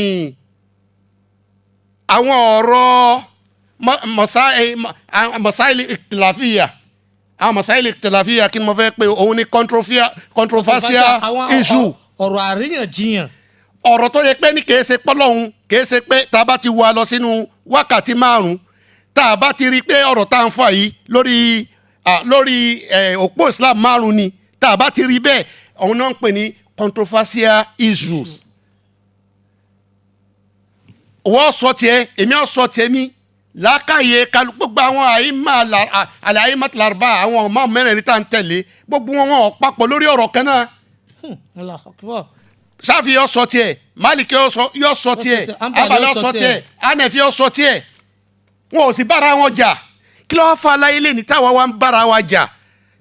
àwọn ọ̀rọ̀ masaili ikhtilafiyya, àwọn masaili ikhtilafiyya. Kí ni mo fẹ́ pé òun ni controversial Àwọn issue. ọ̀rọ̀ àríyànjiyàn. Ọ̀rọ̀ tó yẹ pé ní kìí ṣe pọ́lọ́hún, kìí ṣe pé tá a bá ti wá lọ sínú wákàtí 5, tá a bá ti rí i pé ọ̀rọ̀ tá à ń fà yìí lórí òpó Islam 5 ni, tá a bá ti rí bẹ́ẹ̀, òun náà ń pè ní controversial issues. Wọ́n sọ tiẹ̀, èmi á sọ tiẹ̀ mi. Làákàyè kálukú, gbogbo àwọn àyímà àlàyé larba, àwọn ọmọ mẹ́rẹ̀ẹ̀rin tá à ń tẹ̀lé, gbogbo wọn wọn ò papọ̀ lórí ọ̀rọ̀ kan náà. Allahu Akbar. Sáfì yọ sọ tiẹ̀, Máàlìkì yọ sọ tiẹ̀, Hanbali Abala yọ yọ sọ sọ tiẹ̀. tiẹ̀, Hanafi yọ sọ tiẹ̀, wọn ò sì bára wọn jà. Kí ló wá fa aláyé lè ní táwa wá ń bára wa jà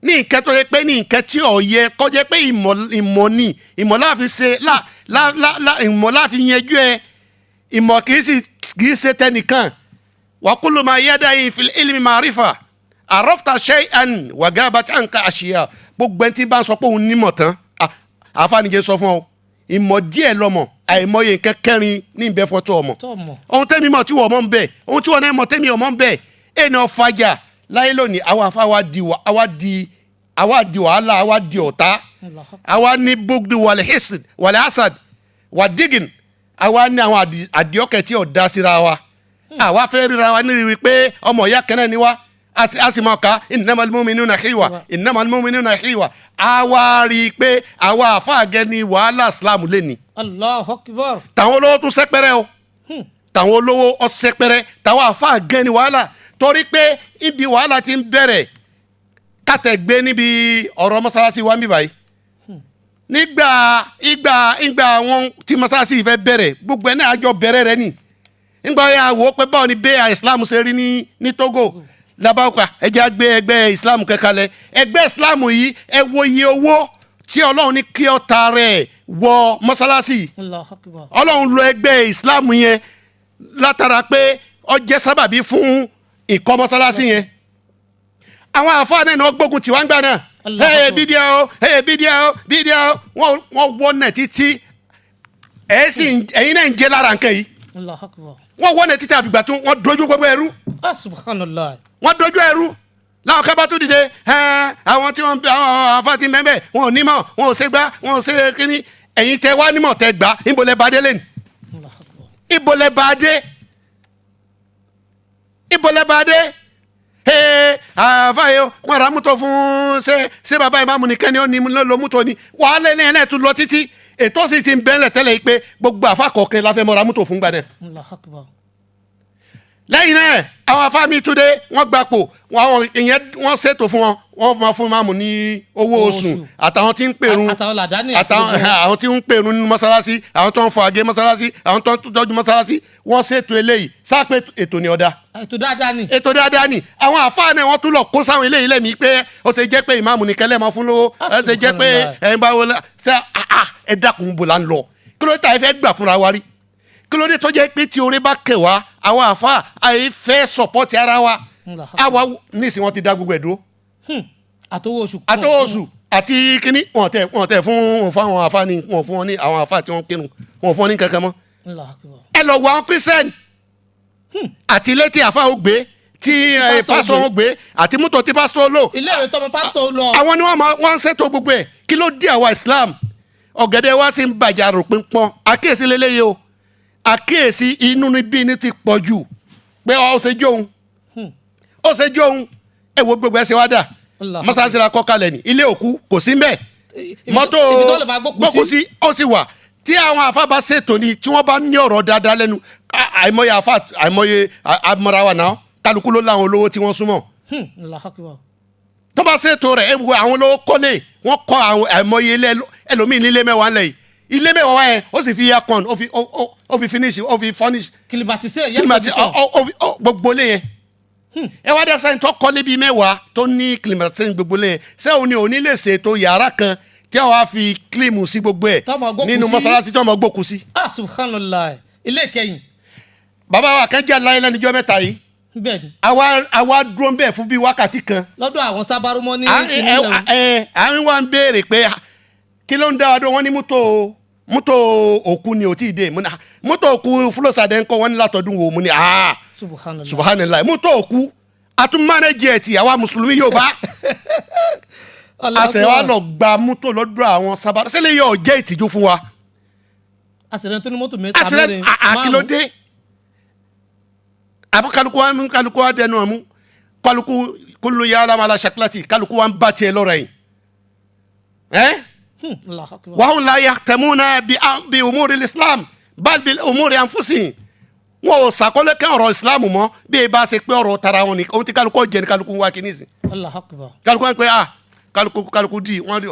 ní nǹkan tó yẹ pé ní nǹkan tí ò yẹ kó jẹ́ pé ìmọ̀, ìmọ̀ ni ìmọ̀ láfi ṣe lá lá lá lá, ìmọ̀ láfi yanjú ẹ. Ìmọ̀ kì í sì kì í ṣe tẹnìkan. Wa kullu ma yada'i fil ilmi ma'rifa arafta shay'an wa gabat anka ashiya. Gbogbo ẹni tí bá ń sọ pé òun nímọ̀ tán, àfànìjẹ sọ fún ọ, ìmọ̀ díẹ̀ lọ́mọ, àìmọye nǹkan kẹrin ní ìbẹ́ fọ́tò ọmọ Tó mọ̀. Ohun tẹ́mi mọ̀ tí wọ́n mọ̀ ń bẹ̀, ohun tí wọ́n náà mọ̀ tẹ́mi ọmọ ń bẹ̀, ẹni ọ̀fàjà láyé lónìí. Àwa afa wa di àwa di wàhálà, àwa di ọ̀tá. Allahu Akbar. Àwa ní bugdi wàlẹ̀ hisd wàlẹ̀ hasad wà dígìn. Àwa ní àwọn àdìọ́kẹ́ tí ò da síra wa. Àwa fẹ́ ríra wa níri wípé ọmọ ìyá kan náà ni wa. A sì mọ̀ ká innamal mu'minuna ikhwa, innamal mu'minuna ikhwa. Àwa rí i pé àwa àfáàgẹ́ ni wàhálà Islam lé ní. Allahu Akbar. Tàwọn olówó tún sẹ́pẹ́rẹ́ o, tàwọn olówó ọ̀sẹ̀pẹ̀rẹ̀, tàwọn àfáà gan ni wàhálà, torí pé ibi wàhálà ti ń bẹ̀rẹ̀ kàtẹ́ gbé níbi ọ̀rọ̀ mọ́sálásí wa ń bí báyìí. Nígbà ìgbà àwọn tí mọ́sálásí yìí fẹ́ bẹ̀rẹ̀, gbogbo ẹ̀ náà àjọ bẹ̀rẹ̀ rẹ̀ ni. Nígbà yà wò ó pé báwo ni bẹ́ẹ̀ Islam ṣe rí ní Togo labaoka, ẹ jẹ́ á gbé ẹgbẹ́ Islam kẹkalẹ̀. Ẹgbẹ́ Islam yìí, ẹ wo iye owó tí Ọlọ́run ní kí ọ ta rẹ̀ wọ mọ́sálásí yìí. Allahu Akbar. Ọlọ́run lo ẹgbẹ́ Islam yẹn látara pé ó jẹ́ sábàbí fún ìkọ́ mọ́sálásí yẹn. Àwọn àfáà náà ni wọ́n gbógun tiwa ń gbà náà. Allahu Hey, Akbar. Bídíà o, hey, bídíà o, bídíà o. Wọ́n wọ́n náà títí ẹ̀ sì ẹ̀yin náà ń jẹ́ lára nǹkan yìí. Allahu Akbar. Wọ́n wọ́n náà títí àfìgbà tó wọ́n dojú gbogbo ẹrú. Ah, subhanallah. Wọ́n dojú ẹrú láwọn kábà tó dìde ẹ. Àwọn tí wọ́n àwọn àfáà ti mẹ́mẹ́, wọn ò nímọ̀, wọn ò ṣe gbá, wọn ò ṣe kíní. Ẹ̀yin tẹ wá nímọ̀ tẹ gbà, níbo lẹ bá dé lẹ́nu? Allahu Akbar. Ibo lẹ bá dé? Ibo lẹ bá dé? Ee, àfààyè wọn ra mọ́tò fún ṣé bàbá ìmáàmù nìkan ni ó ní ló mọ́tò ni? Wàhálà ẹ̀ náà tún lọ títí. Ètò sì ti ń bẹ́ẹ̀lẹ̀ tẹ́lẹ̀ yìí pé gbogbo àfa kọ̀ọ̀kan la fẹ́ mọ́ ra mọ́tò fún gbadẹ. Allahu Akbar. Lẹ́yìn náà, àwọn afá mi túnde, wọ́n gbapò wọn, àwọn ìyẹn wọ́n ṣètò fún wọn, wọ́n máa fún ìmáàmù ní owó Owó oṣù oṣù. Àtàwọn tí ń pèrún Àtàwọn làdáni àti àtàwọn gbogbo. Àwọn tí ń pèrún nínú mọ́sálásí, àwọn tó ń fọ àgé mọ́sálásí, àwọn tó ń tọ́jú mọ́sálásí, wọ́n ṣètò eléyìí sápẹ́. Ètò ní ọ̀dà. Ètò dáadáa ni. Ètò dáadáa ni. Àwọn àfáà náà, wọ́n tún lọ kó sáwọn eléyìí lẹ́mìí pé ó ṣe jẹ́ pé ìmáàmù ní kẹlẹ́ máa fún lówó, ó ṣe jẹ́ pé ẹ̀yin bá wọlé ṣe àà. Ẹ dákun, bò là ń lọ? Kí ló dé tá ẹ fẹ́ gbà fúnra wa rí? Kí ló dé tó jẹ́ pé tí oore bá kẹ̀ wá, àwọn àfáà àyè fẹ́ support ara wa? Àwa nísìnyí, wọ́n ti dá gbogbo ẹ̀ dúró. Àtowó oṣù. Àtọwọ́ oṣù àti kínní, wọn tẹ fún àwọn àfáà ní wọn fún wọn ní àwọn àfáà tí wọ́n kírun, wọn fún wọn ní kankan mọ́. Allahu Akbar. Ẹ lọ wọ àwọn Christian àti ilé tí àfáà ó gbé, tí pásítọ̀ pásítọ̀ ó gbé, àti mọ́tò tí pásítọ̀ lò. Ilé ìwé tọmọ pásítọ̀ lọ. Àwọn ni wọ́n máa wọ́n ń ṣètò gbogbo ẹ̀. Kí ló dé àwa Islam, ọ̀gẹ̀dẹ̀ wa sì ń bàjẹ́ àròpin pọ́n? Àkíyèsí lélẹ́yìí o, àkíyèsí. Inú níbí ni ti pọ̀ jù pé ó ṣe jóun, ó ṣe jóun. Ẹ wo gbogbo ẹ ṣe wá dà. Allah. Mọ́sáàsì la kọ́ kalẹ̀ ní ilé òkú, kò sí mbẹ́. Mọ́tò Ibi tó lè máa gbókùú gbókùú sí. sí, ó sì wà. Tí àwọn àfa bá ṣètò ni, tí wọ́n bá ní ọ̀rọ̀ dáadáa lẹ́nu, àìmọye àfa, àìmọye amọ̀ra wa náà, kálukú ló láwọn olówó tí wọ́n súnmọ́. Allahu Akbar. Tó bá ṣètò rẹ̀, ẹ wo àwọn olówó kọ́lé, wọ́n kọ́ àwọn àìmọye ilé. Ẹlòmíì nílé 10 ńlẹ̀ yìí, ilé 10 yẹn, ó sì fi aircon, ó fi finish, ó fi furnish. Climatisé, air Climati condition. ó fi gbogbo ilé yẹn. Ẹ wá dẹ́sẹ̀ tó kọ́lé bíi 10 tó ní climatisé gbogbo ilé yẹn, ṣé òun ni òní lè ṣètò yàrá kan tí wàá fi clim sí gbogbo ẹ̀ Tọ́mọ gbókùú nínú sí. mọ́sálásí tó ọmọ gbókùú sí? Ah, subhanallah, ilé ìkẹyìn. Bàbá wa kan jẹ́ láyé lẹ́nujọ́ mẹ́ta yìí. Bẹ́ẹ̀ ni. Àwa dúró ń bẹ̀ fún bíi wákàtí kan. Lọ́dọ̀ àwọn sábàrúmọ́ ní ìpínlẹ̀ Ògùn. À ń wá ń béèrè pé kí ló ń dá wa dúró? Wọ́n ní mọ́tò òkú ni ò tí ì dé. Mo ní, mọ́tò òkú fúlọ́sàdé ńkọ́? Wọ́n ní látọdún wo. Mo ní Subhanallah. Subhanallah, mọ́tò òkú àtúmọ̀nẹ́jì ẹ̀ tí àwa mùsùlùmí yóò bá Allahu àṣẹ wa Akbar. lọ gba mọ́tò lọ́dọ̀ àwọn sábà sílẹ̀ yóò jẹ́ ìtìjú fún wa. Àṣìrẹ́ tó ní mọ́tò mẹ́ta, Àṣìrẹ́ mẹ́rin, àkìlódé àbọ̀ kálukú wa mú, kálukú wa dẹnu ọmú, kálukú kúlù yàrá mala ṣaklati, kálukú wa ń bá tiẹ̀ lọ́rọ̀ yìí ẹ́. Allahu Akbar. Wàhùn la yahtamuna bi umuri islam bal bi umuri anfusihim. Wọn ò sàkọlé kẹ́ ọ̀rọ̀ Islam mọ́ bí e bá ṣe pé ọ̀rọ̀ tara wọn ni ohun tí kálukú jẹ ní kálukú ń wá kí nísìn. Allahu Akbar. Kálukú wọn pé ah, kálukú di wọn di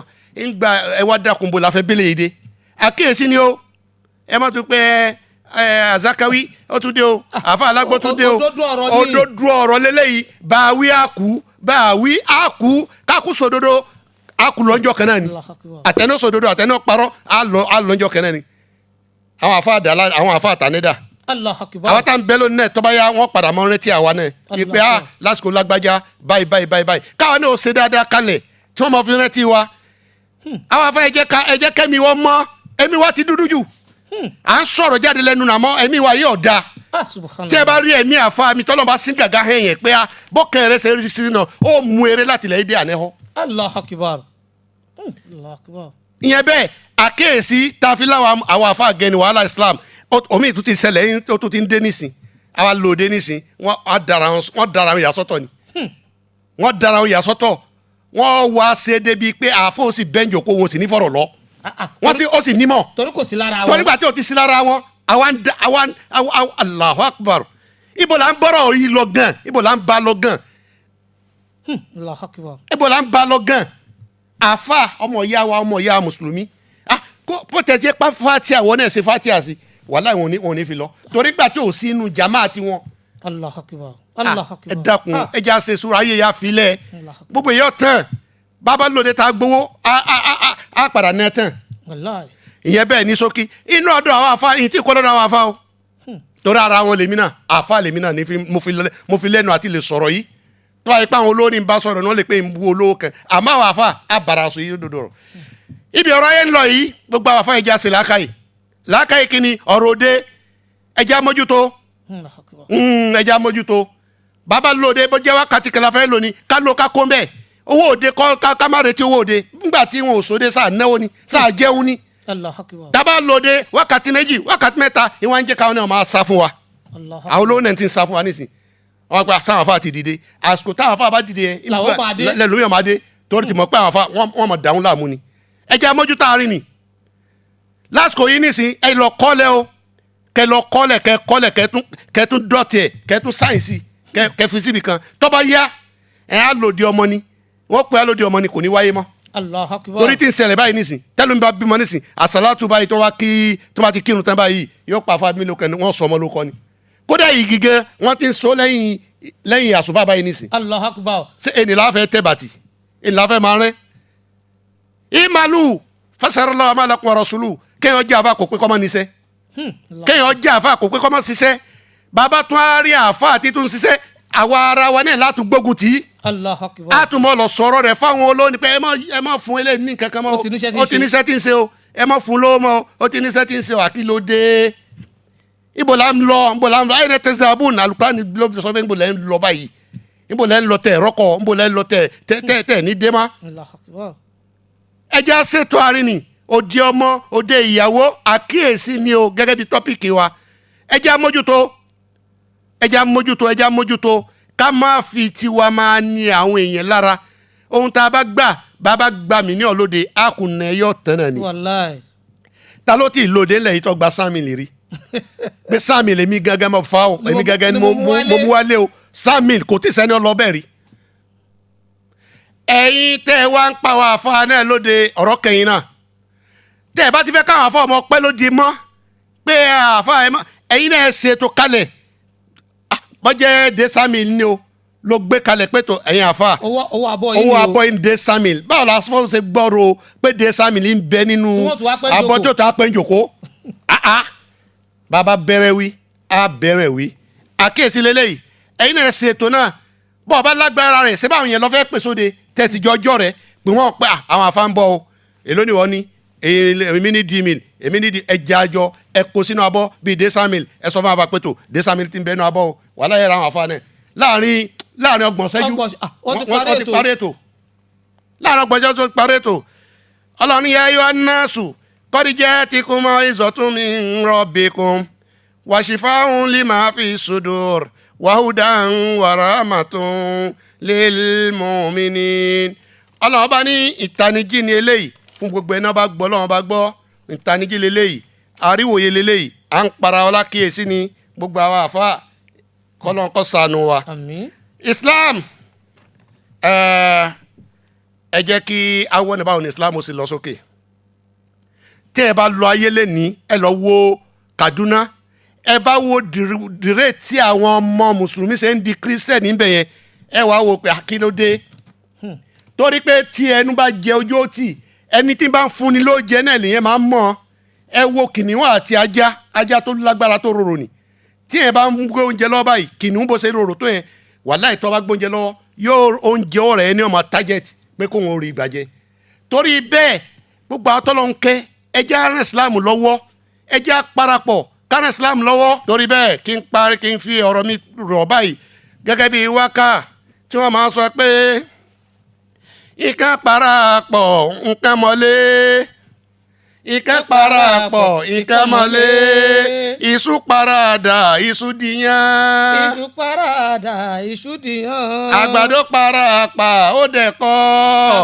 ń gba ẹ wá dákun bò láfẹ́ bẹ́lẹ̀ yìí dé. Àkíyèsí ni o, ẹ má tún pé ẹ Azakawi ó tún dé o, àfa alágbó tún dé o. Òdodo ọ̀rọ̀ ni. Òdodo ọ̀rọ̀ lélẹ́yìí. Báwí àkú, báwí àkú, kákú sòdodo, àkú lọ́jọ́ kan náà ni. Allahu Akbar. Àtẹnu sòdodo, àtẹnu parọ́, àlọ́ lọ́jọ́ kan náà ni. Àwọn àfa àdàlà, àwọn àfa àtànídà. Allahu Akbar. Àwọn tá à ń bẹ lónìí náà, tọ́ba yá wọ́n padà mọ́ rántí àwa náà wípé Allah. a lásìkò lágbájá báyìí báyìí báyìí báyìí, káwa náà ó ṣe dáadáa kalẹ̀ tí wọ́n máa fi rántí wa. Àwọn afẹ́, ẹ̀jẹ̀ ká ẹ̀jẹ̀ kẹ́mi wọ́n mọ́, ẹ̀mí wa ti dúdú jù. À ń sọ̀rọ̀ jáde lẹ́nu nà mọ́, ẹ̀mí wa yóò da. Ah, subhanallah. Tí ẹ bá rí ẹ̀mí àfa mi tọ́lọ́ bá sí gàgà hẹ̀ yẹn pé a bọ́kẹ́ rẹ ṣe rí sí náà, ó mú eré láti ilẹ̀ èdè ànẹ́họ́. Allahu Akbar. Allahu Akbar. Ìyẹn bẹ́ẹ̀, àkíyèsí tafiláwa àwọn àfa gẹni wàhálà Islam. Omi ìtú ti ṣẹlẹ̀ yín, ó tún ti ń dé nísìn, àwa lòdì nísìn. Wọ́n á dara wọn, wọ́n dara wọn yàsọ́tọ̀ ni, wọ́n dara wọn yàsọ́tọ̀. Wọ́n wá ṣe débi pé àfọ ó sì bẹ́ńjò kó wọn sì ní fọ̀rọ̀ lọ. Ah, ah. Wọ́n sì ó sì nímọ̀. Torí kò sí lára torí wọn. gbà tí o ti sí lára wọn, àwa ń da àwa ń àwa. Allahu Akbar! Ibo là ń bọ́rọ̀ yìí lọ gan? Ibo là ń ba lọ gan? Allahu Akbar. Ibo là ń ba lọ gan? Àfa ọmọ ìyá wa, ọmọ ìyá mùsùlùmí, ah, kó pọtẹ́jẹ́ pa fatia, wọn náà ṣe fatia sí wàhálà, wọn ò ní fi lọ torí gbà tí ò sí inú jama tiwọn. Allahu Akbar. Allahu Ah, ẹ Akbar. dákun. Ah, Ẹ jẹ́ àṣẹ sùúrù, ayé ya filẹ̀. Allahu Akbar. Gbogbo èyí ọ̀tàn bàbá lóde tá a gbowó, a padà nẹ tán. Wallahi. Ìyẹn bẹ́ẹ̀ ní ṣókí inú ọ̀dọ̀ àwọn afa ìyìn tí kò lọ́dọ̀ àwọn afa o, torí ara wọn lèmi náà, àfa lèmi náà ní fi mo fi lẹ́nu àti lè sọ̀rọ̀ yìí. Tó bá yẹ pé àwọn olówó ní bá sọ̀rọ̀ ní wọ́n lè pé ń bu olówó kan, àmọ́ àwọn afa àbàrà sọ yìí dòdò rọ̀. Ibi ọ̀rọ̀ ayé ń lọ yìí, gbogbo àwọn afa ẹja ṣe làákàyè. Làákàyè kínní? Ọ̀rọ̀ òde, ẹja mójútó. Allahu Akbar. Ẹja mójútó. Bàbá lóde, bó jẹ́ wákàtí kan la fẹ́ lónìí, ká ló ká kó ń bẹ́ẹ̀. Owó òde kọ́ ká má retí owó òde nígbà tí wọn ò sóde sáà náwó ni sáà jẹun ni. Allahu Akbar. Tábà lóde wákàtí 2, wákàtí 3, ìwọ̀n ń jẹ́ káwọn náà máa sá fún wa. Allahu Àwọn olówó náà ti ń sá fún wa nísìn. Wọn gba sáwọn afa ti dìde. Àsìkò táwọn afa bá dìde yẹn Làwọn máa dé. Lẹ́lòmíì máa dé torí ti mọ̀ pé àwọn afa wọ́n mọ̀ dáhùn láàmú ni. Ẹ jẹ́ amójútó àárín ni lásìkò yìí nísìn. Ẹ lọ kọ́lẹ̀ o, kẹ lọ kọ́lẹ̀, kẹ kọ́lẹ̀, kẹ tún dọ̀tí ẹ, kẹ tún sáyẹ̀nsì, kẹ fi síbi kan. Tó bá yá, ẹ á lòdì ọmọ ni wọ́n pè á lòdì ọmọ ni, kò ní wáyé mọ́. Allahu Akbar. Torí tí ń ṣẹlẹ̀ báyìí nísìn, tẹ́lẹ̀ bá bímọ nísìn, àsàlátù báyìí, tó wá kí tó bá ti kírun tán báyìí, yóò pa fáwọn mílíọ̀nù kan, wọ́n sọ ọmọ lóko ni. Kódà yìí gígẹ́ wọ́n ti ń so lẹ́yìn lẹ́yìn àsùbá báyìí nísìn. Allahu Akbar. Ṣé ẹni láfẹ́ tẹ́ bàtì, ẹni láfẹ́ máa rẹ́ ìmàlù fasarala amalakun rasulu? Kéèyàn jẹ́ àfa kò pé kọ́ mọ́ níṣẹ́. Kéèyàn jẹ́ àfa kò pé kọ́ mọ́ ṣiṣẹ́. Bàbá tún á rí àfa àti tún ṣiṣẹ́, àwa ara wa náà látún gbógun tì í. Allahu Akbar. A tún mọ lọ sọ̀rọ̀ rẹ̀ fáwọn olóyìn pé ẹ má fún eléyìí ní nǹkan kan mọ́. Ó ti níṣẹ́ tí ń Ó ti ṣe. níṣẹ́ tí ń ṣe o, ẹ má fún lówó mọ́ o, ó ti níṣẹ́ tí ń ṣe o. Àkìlódé? Ibo la ń lọ? Ibo la ń lọ? Ayé rẹ tẹsán abúlé Alukurani ló sọ pé ibo lẹ ń lọ báyìí? Ibo lẹ ń lọ tẹ rọkọ? Ibo lẹ ń lọ tẹ tẹ tẹ tẹ ní dé má? Allahu Akbar. Ẹ jẹ́ àṣetò àárín ni òde ọmọ, òde ìyàwó, àkíyèsí ni o. Gẹ́gẹ́ bí topic wa, ẹ jẹ́ àmójútó, ẹ jẹ́ àmójútó, ẹ jẹ́ àmójútó, ká má fi tiwa máa ní àwọn èèyàn lára. Ohun tá a bá gbà, bá gbà mí ní ọ̀lóde, a kò nà ẹyọ tán náà ni. Wallahi. Ta ló ti lòdì ńlẹ̀ yìí tó gba 100 mil rí pé 100 mil èmi gángan mo fa o, èmi gángan ni mo mú wálé o, 100 mil, kò tí ì sẹ́ni ọlọ́bẹ̀ rí. Ẹ̀yin tẹ́ ẹ wá ń pa àwọn àfa náà lóde, ọ̀rọ̀ kẹyìn náà tẹ́ ẹ bá ti fẹ́ káwọn àfa ọmọ pẹ́ lóde mọ́ pé àfa ẹ mọ́, ẹ̀yin náà ṣètò kalẹ̀. Ah, bọ́jẹ́ dé 100 mil ni o ló gbé kalẹ̀ pé tó ẹ̀yin àfa, Owó abọ́ yìí owó ni o. abọ́ ń dé 100 mil. Báwo la fọ́n ṣe gbọ́rọ̀ pé dé 100 mil ń bẹ nínú Tí wọ́n tún wá pẹ́ abọ́ jókòó. tó tó a pẹ́ ń jòkó? Ah ah, bàbá bẹ̀rẹ̀ wí, a bẹ̀rẹ̀ wí. Àkíyèsí lélẹ́yìí, ẹ̀yin náà ṣètò náà. Bọ́ ọba lágbára rẹ̀ ṣé báwọn yẹn lọ fẹ́ pèsè òde tẹ̀síjọ́ ọjọ́ rẹ̀ pé wọ́n pẹ́ à, àwọn àfa ń bọ̀ o, èló ni wọ́n ní? Èmi ní di mil, èmi ní di ẹja àjọ, ẹ kó sínú abọ́ bíi dé 100 mil. Ẹ sọ fún àwọn àpètò dé 100 mil ti ń bẹ nínú abọ́ o. Wàhálà yẹra àwọn àfa náà láàrin 30 ṣẹ́jú. Ah, wọ́n ti parí Wọ́n ti ètò. parí ètò láàrin 30 ṣẹ́jú tó parí ètò. Ọlọ́run yẹ ayọ́ anáṣù kọ́díjẹ́ tí kò mọ ìzọ̀tún mi ń rọ̀bìkún wàṣífàún lima fi sudur wàhúdàn wàràmàtún lil mu'minin. Ọlọ́run bá ní ìtanijí ni eléyìí fún gbogbo ẹni bá gbọ́. Ọlọ́run bá gbọ́, ìtanijí leléyìí, àríwòye leléyìí, à ń para ọlá kíyèsí ni. Gbogbo àwọn àfa, kọ́lọ́n kó ṣàánú wa. Àmín. Islam, ẹ jẹ́ kí awọ́ ní báwo ni Islam ó sì lọ sókè. Tẹ́ ẹ bá lọ ayé lẹ́ni, ẹ lọ wo Kaduna, ẹ bá wo dìrè tí àwọn ọmọ mùsùlùmí ṣe ń di Christian níbẹ̀ yẹn, ẹ wàá wo pé kí ló dé? Torí pé tí ẹnu bá jẹ ojú ó tì, ẹni tí bá ń fúnni ló jẹ náà lèyẹn máa ń mọ̀. Ẹ wo kìnìún àti ajá, ajá tó lágbára tó rorò ni. Tí ẹ bá ń gbé oúnjẹ lọ́wọ́ báyìí, kìnìún bó ṣe rorò tó yẹn, wàláhì, tó bá gbé oúnjẹ lọ́wọ́, yóò oúnjẹ ọ̀rẹ́ ní ọmọ target pé kóun ò rí ìgbàjẹ. Torí bẹ́ẹ̀, gbogbo àwọn tọ́lọ́ ń kẹ́, ẹ jẹ́ á ràn Islam lọ́wọ́, ẹ jẹ́ á parapọ̀ ká ràn Islam lọ́wọ́. Torí bẹ́ẹ̀, kí n parí, kí n fi ọ̀rọ̀ mi rọ̀ báyìí gẹ́gẹ́ bí wákà tí wọ́n máa ń sọ pé ìkan parapọ̀ nǹkan mọ́lé, ìkan parapọ̀ nǹkan mọ́lé, iṣu parada iṣu dìyàn, Iṣu parada iṣu dìyàn. Àgbàdo parapa ó dẹ̀kọ́.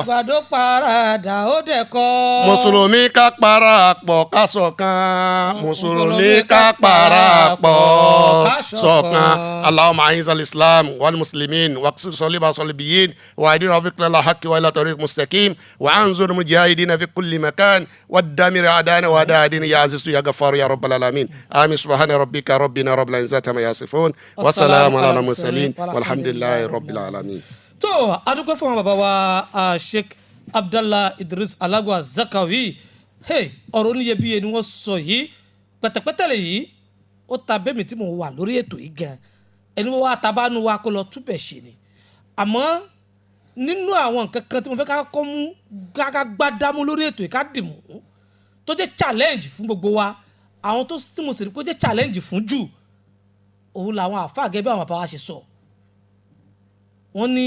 Àgbàdo parada ó dẹ̀kọ́. Mùsùlùmí ká parapọ̀ ká ṣọ̀kan, mùsùlùmí ká parapọ̀ ṣọ̀kan. اللهم أعز الإسلام والمسلمين واكسر صليب الصليبيين واهدنا في الحق والى طريق مستقيم وانصر المجاهدين في كل مكان ودمر اعداءنا واعداء دين يا عزيز يا غفار يا رب العالمين، امين. سبحان ربك ربنا رب العزه عما يصفون وسلام على المرسلين والحمد لله رب العالمين. Tó, adúpẹ́ fún àwọn bàbá wa, Sheikh Abdallah Idris Alagwa Zakawi. Hey, ọ̀rọ̀ oníyebíye ni wọ́n sọ yìí, pẹ̀tẹ̀pẹ̀tẹ̀lẹ̀ yìí ó ta bẹ́mi tí mo wà lórí ètò yìí gan. Ẹni wọ́n wá tabánu wa kó lọ túbẹ̀ ṣe ni. Àmọ́ nínú àwọn nǹkan kan tí mo fẹ́ ká kọ́ mú, ká gbádámú lórí ètò yìí, ká dì mú, tó jẹ́ challenge fún gbogbo wa, àwọn tó tí mo sì rí pé ó jẹ́ challenge fún jù, òun làwọn àáfàá. Gẹ́gẹ́ bí àwọn bàbá wa ṣe sọ, wọ́n ní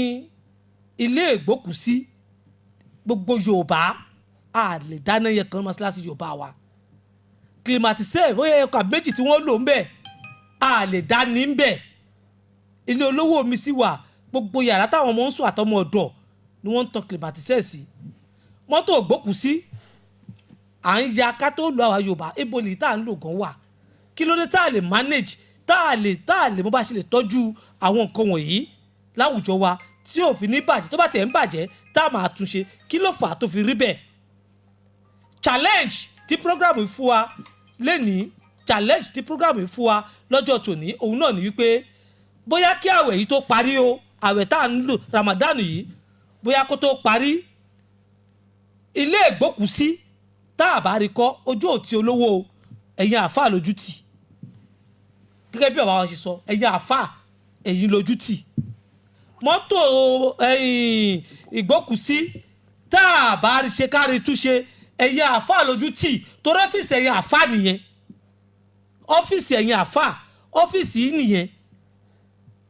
ilé ìgbókùsí gbogbo Yorùbá, a lè dáná yẹ kan mọ́ṣáláṣí Yorùbá wa, climatiseur bóyá ẹ̀kọ́ àbí méjì tí wọ́n lò ń bẹ̀, a lè dá ní ń bẹ̀. Ilé olówó mi sì wà, gbogbo yàrá táwọn ọmọ ń sùn àtọmọ ọ̀dọ̀ ni wọ́n ń tan climatiseur sí. Mọ́tò ògbókùsí à ń ya ká tó lu àwa Yorùbá, ibo lè tá à ń lò gan wà? Kí ló dé tá a lè manage, tá a lè mo bá ṣe lè tọ́jú àwọn nǹkan wọ̀nyí láwùjọ wa tí ò fi ní bàjẹ́? Tó bá tiẹ̀ ń bàjẹ́, tá a máa túnṣe, kí ló fà á tó fi rí bẹ́ẹ̀? Challenge tí program yìí fún wa lénìí, challenge tí program yìí fún wa lọ́jọ́ tòní, òun náà ní wípé bóyá kí àwẹ̀ yìí tó parí o, àwẹ̀ tá à ń lò, Ramadan yìí, bóyá kó tó parí, ilé ìgbókùsí tá a bá rí kọ́, ojú òtí olówó o. Ẹ̀yin àáfàá lójú tì, gẹ́gẹ́ bí bàbá wa ṣe sọ, ẹ̀yin àáfàá, ẹ̀yin lójú tì. Mọ́tò ẹ̀yìn ìgbókùsí tá a bá rí ṣe, kárí túnṣe, ẹ̀yin àáfàá lójú tì, torí ọ́fíìsì ẹ̀yin àáfàá nìyẹn. Ọ́fíìsì ẹ̀yin àáfàá, ọ́fíìsì yìí nìyẹn,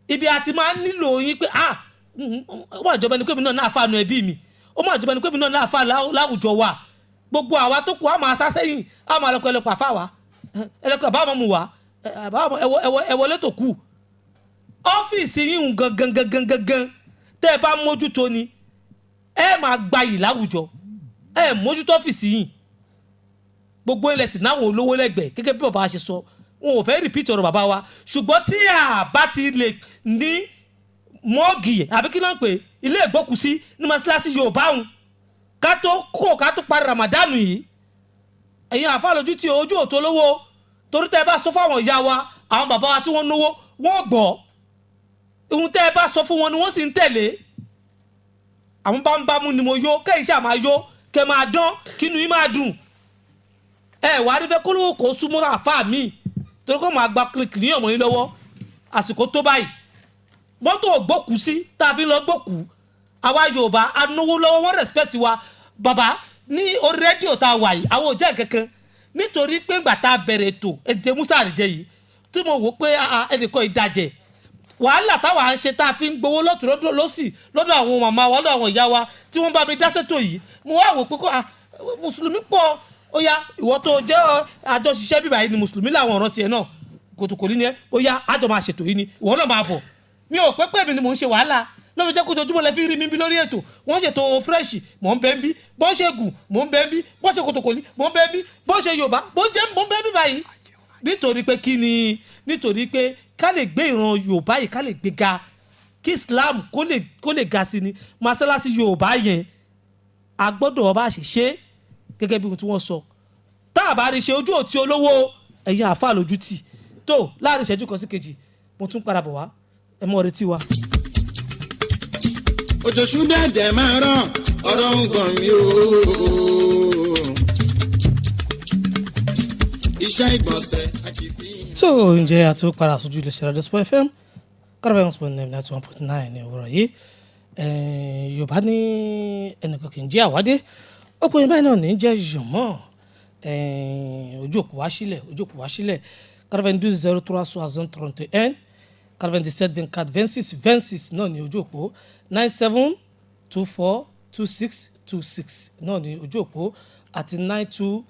ibi àti máa ń nílò yín pé, ah, ó mà jọba ẹni pé mi náà náà fà nù ẹbí mi, ó mà jọba ẹni pé mi náà náà fà láwùjọ wa. Gbogbo àwa tó kù á máa sá sẹ́yìn, á máa lọ́kọ̀ ẹlẹ́kọ̀ àfà wa, ẹlẹ́kọ̀ àbá mọ̀ wá ẹ̀wọ̀ létò kù. Ọ́fíìsì yìí ń gangan gangan gangan, tẹ́ ẹ bá mójútó ni ẹ máa gbayì láwùjọ. Ẹ mójútó ọ́fíìsì yìí, gbogbo ilẹ̀ sì náwọn olówó lẹ́gbẹ̀ẹ́. Gẹ́gẹ́ bí bàbá wa ṣe sọ, wọn ò fẹ́ repeat ọ̀rọ̀ bàbá wa, ṣùgbọ́n tí a bá ti lè ní morgue, àbí kí ló ń pè, ilé ìgbókùsí ní mọ́ṣáláṣí Yorùbá òun, ká tó kó ká tó parí Ramadan yìí, ẹ̀yin àfa lójú tí ojú òtó lówó, torí tẹ́ ẹ bá sọ fún àwọn ìyá wa, àwọn bàbá wa tí wọ́n náwó, wọ́n gbọ́. Ohun tẹ́ ẹ bá sọ fún wọn ni wọ́n sì ń tẹ̀lé. Àwọn bá ń bámú ni mo yó, kẹ́yìn ṣáà máa yó, kẹ́ máa dán, kínú yín máa dùn. Ẹ wàá rí fẹ́ kólówó kó súnmọ́ àfa mi, torí kó máa gba kìnìún ọmọ yín lọ́wọ́. Àsìkò tó báyìí, mọ́tò ògbókùsí tá a fi lọ gbókù, àwa Yorùbá anáwó lọ́wọ́, wọ́n respect wa. Bàbá, ní orí rédíò tá a wà yìí, àwọn ò jẹ́ kankan, nítorí pé ńgbà tá a bẹ̀rẹ̀ ètò èdè Musa àríjẹ yìí, tí mo wò pé ẹnìkan ìdajẹ wàhálà táwa ń ṣe, tá a fi ń gbowó lọ́tún lọ́dọ̀ lọ́sì lọ́dọ̀ àwọn màmá wa, lọ́dọ̀ àwọn ìyá wa tí wọ́n bá mi dá sétò yìí, mo wá wò pé kó mùsùlùmí pọ̀. Ó yá, ìwọ tó jẹ́ àjọṣiṣẹ́ bíbá yìí ni, mùsùlùmí làwọn ọ̀rọ̀ tiẹ̀ náà, kòtòkòlì ni ẹ. Ó yá, àjọ máa ṣètò yìí ni, ìwọ náà máa bọ̀. Mi ò pé pé mi ni mò ń ṣe wàhálà ló fi jẹ́ kó ojoojúmọ́ lẹ fi rí mi bí lórí ètò. Wọ́n ṣètò fresh, mò ń bẹ́ ń bí. Bọ́n ṣe gùn, mò ń bẹ́ ń bí. Bọ́n ṣe kòtòkòlì, mò ń bẹ́ ń bí. Bọ́n ṣe Yorùbá, mò ń jẹ́, mò ń bẹ́ ń bí báyìí. Nítorí pé kí ni? Nítorí pé ká lè gbé ìran Yorùbá yìí, ká lè gbé ga, kí Islam kó lè ga sí ni. Mọ́sálásí Yorùbá yẹn, a gbọ́dọ̀ ọba àṣìṣe gẹ́gẹ́ bí ohun tí wọ́n sọ. Tá a bá rí ṣe, ojú òtí olówó ẹ̀yin àáfàá lójú tì tó. Láàrin ìṣẹ́jú kan sí kejì, mo tún padà bọ̀ wá. Ẹ mọ́ retí wa. Òjòṣù dẹ̀dẹ̀ máa rọ̀, ọ̀rọ̀ ń gàn mí o. Iṣẹ́ ìgbọ̀nsẹ̀ àti fi. Tó ǹjẹ́ àti padà sójú iléeṣẹ́ Radio Sport FM 91.9, 91.9 ní òwúrọ̀ yìí. Yorùbá ní ẹnìkan kì í jẹ́ àwádé, ó pè é báyìí náà ní jẹ́ yọ̀mọ́. Ojú òpó wá sílẹ̀, ojú òpó wá sílẹ̀: 92 03 60 31, 97 24 26 26 náà ní ojú òpó, 97 24 26 26 náà ní ojú òpó, àti 92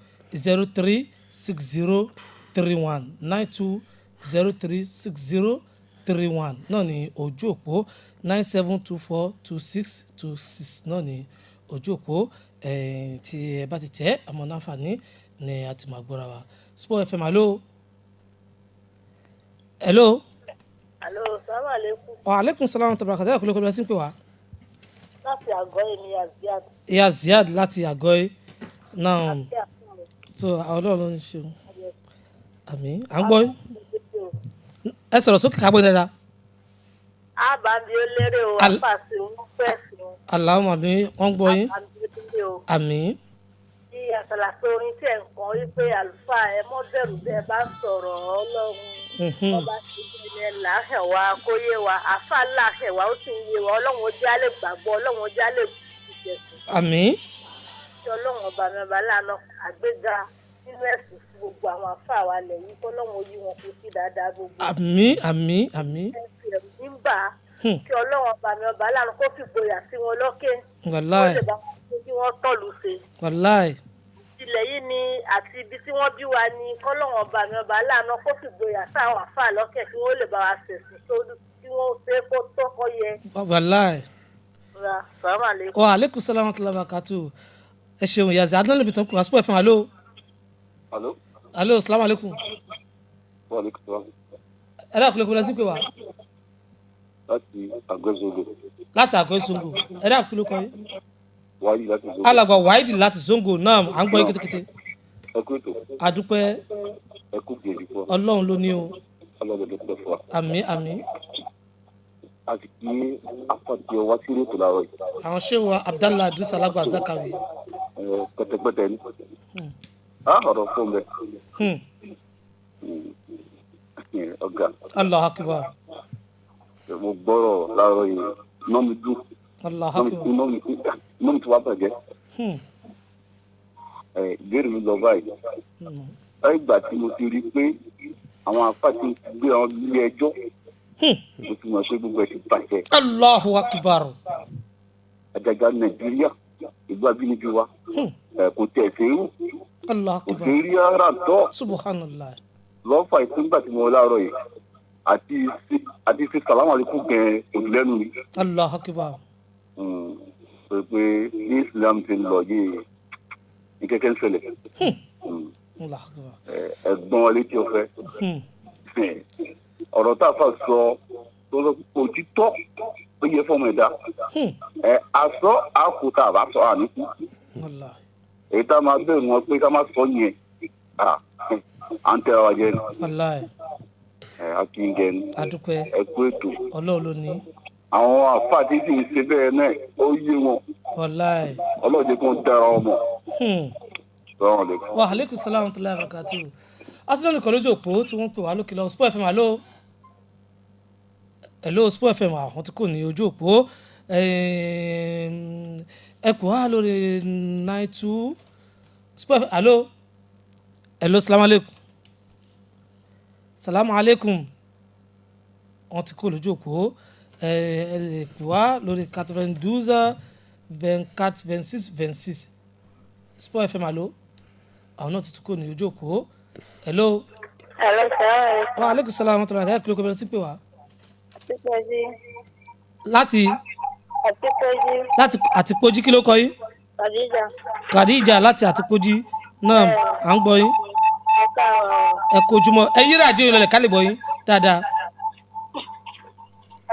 03 60 31, 92 03 60 31 náà ní ojú òpó, 97 24 26 26 náà ní ojú òpó. Tí ẹ bá ti tẹ́ àmọ́ náfààní ni a ti máa gbọ́ra wa. Sport FM, hello, hello. Alo, salaam aleykum. Wa aleykum salaam wa rahmatulah. Kúlẹ̀ kúlẹ̀ tí ń pè wá. Láti àgọ́ èmi, Aziad. Ìyá Ziad láti àgọ́ yìí náà. Tó àwọn ọlọ́run ló ń ṣeun. Àmín, à ń gbọ́ yín. Ẹ sọ̀rọ̀ sókè ká gbọ́ dáadáa. Àbámi ó lérè o, àfàsì òun fẹ́ sí o. Aláwọ̀ àmín, wọ́n gbọ́ yín. Àbámi ó lérè o. Àmín. Bí àṣàlàsọ orin tí ẹ̀ ń kàn wípé àlùfáà, ẹ mọ́ bẹ̀rù bẹ́ẹ̀ bá ń sọ̀rọ̀ Ọlọ́run. Ọba ti bẹ̀rẹ̀ làáhẹ̀ wa kó yé wa, àfáà láhẹ̀ wa, ó sì ń yé wa. Ọlọ́run ó jẹ́ á lè gbàgbọ́, Ọlọ́run ó jẹ́ á lè jẹ̀sìn. Àmín. Kí Ọlọ́run ọba mi ọba láàánú àgbéga nínú ẹ̀sìn fún gbogbo àwọn àfáà wa lẹ̀ yìí, kọ́lọ́run ó yí wọn kó sí dáadáa gbogbo. Àmín, àmín, àmín. Ẹ̀rù nígbà kí Ọlọ́run ọba mi ọba láàánú kó fi gboyà sí wọn lọ́kẹ́. Wàláì. Kó lè bá wọn ṣe kí wọ́n tọ̀lù ṣe. Wàláì. Ilẹ̀ yìí ni àti ibi tí wọ́n bí wa ni, kọ́lọ́run ọba mi ọba láàánú kó fi gboyà sáwọn àfáà lọ́kẹ́ kí wọ́n lè bá wa ṣẹ̀sìn tó kí wọ́n ṣe kó tọ́kọ yẹ. Wàláì. Ra, salaam aleykum. Wa aleykum salaam wa rahmatulah barakatu. Ẹ ṣeun, ìyá Ziad náà lè bi tán kú. Sport FM, hello. Alo. Hello, salaam aleykum. Wa aleykum salaam. Ẹ dá kúlẹ̀ kúlẹ̀ tí ń pè wá. Láti Àgọ́ Zongo. Láti Àgọ́ Zongo. Ẹ dá kúlẹ̀ kọ́ yín. Wáyé láti Zongo. Alàgbà Wáídì láti Zongo náà, à ń gbọ́ yín kétékété. Ẹ kú ètò. Àdúpẹ́. Ẹ kú gbèrú fún wa. Ọlọ́run ló ní o. Ọlọ́run ló pẹ́ fún wa. Àmín, àmín. A sì kí afọ́tí ọwá sí ètò láàárọ̀ yìí. Àwọn ṣéwà Abdallah Idris Alagba Zakawi. Ẹ pẹ́tẹpẹ́tẹ ni. Á ọ̀rọ̀ fún mi. Ọ̀gá. Allah akbar. Mo gbọ́rọ̀ láàárọ̀ yìí, iná mi dùn. Allah akbar. Iná mi ti wá bàjẹ́. Ẹ ìbéèrè mi lọ báyìí. Láì ìgbà tí mo ti rí i pé àwọn afá ti gbé àwọn ilé ẹjọ́, mo ti mọ̀ pé gbogbo ẹ̀ ti bàjẹ́. Allahu akbar. Àjàgà Nàìjíríà, ìlú abínibí wa, kò tẹ̀ sí irú. Allah Kò akbar. sí rí ara tọ́. Subhanallah. Lọ́fà ìpínpà tí mo láàárọ̀ yìí àti ṣe sàlámù àlékún kẹ òdìlẹ́nu ni. Allah akbar. Pé ní Islam ti ń lọ yìí ní kẹ́kẹ́ ń ṣẹlẹ̀. Allah akbar. Ẹ̀gbọ́n wa létí ọ̀fẹ́. Ọ̀rọ̀ tá a fà sọ tó lọ òtítọ́ ó yẹ fọmọ ẹ̀dá. Ẹ asọ àkútà àbá sọ àníkú. Allah. Èyí tá a máa bẹ̀rù wọn pé ká má sọ yẹn, à ń tẹ́ra wa jẹ ni. Wallahi. Ẹ a kì í jẹ ni. Adúpẹ́. Ẹ kú ètò. Ọlọ́run ló ní. Àwọn àfáà tí sì ń ṣe bẹ́ẹ̀ náà, ó yé wọn. Wallahi. Ọlọ́run jẹ́ kí wọ́n dára ọmọ. Sọ́run lè Wa aleykum salaam wa rahmatulahi wa barakatuh. Asúnà nìkan lójú òpó tí wọ́n ń pè wá lókè lọ. Sport FM, hello. Hello, Sport FM, àwọn tí kò ní ojú òpó. Ẹ kò wá lórí 92 Sport FM, hello. Hello, salaam aleykum. Salaam aleykum. Wọ́n ti kó lójú òpó. Ẹ lè pè wá lórí 92 24 26 26. Sport FM, hello. Àwọn náà tuntun kò ní ojú òpó. Hello. Hello, sir. Wa aleykum salaam wa rahmatulah. Ẹ kúlẹ̀ kúlẹ̀ tí ń pè wá. Àtìpẹ́jì. Láti Àtìpẹ́jì. Láti Àtìpójí, kí ló kọ yín? Khadija. Khadija láti Àtìpójí náà, à ń gbọ́ yín. Ẹ káàárọ̀. Ẹ kú ojúmọ́. Ẹ yíra àjẹ́ ìrọ̀lẹ́ ká lè gbọ́ yín dáadáa.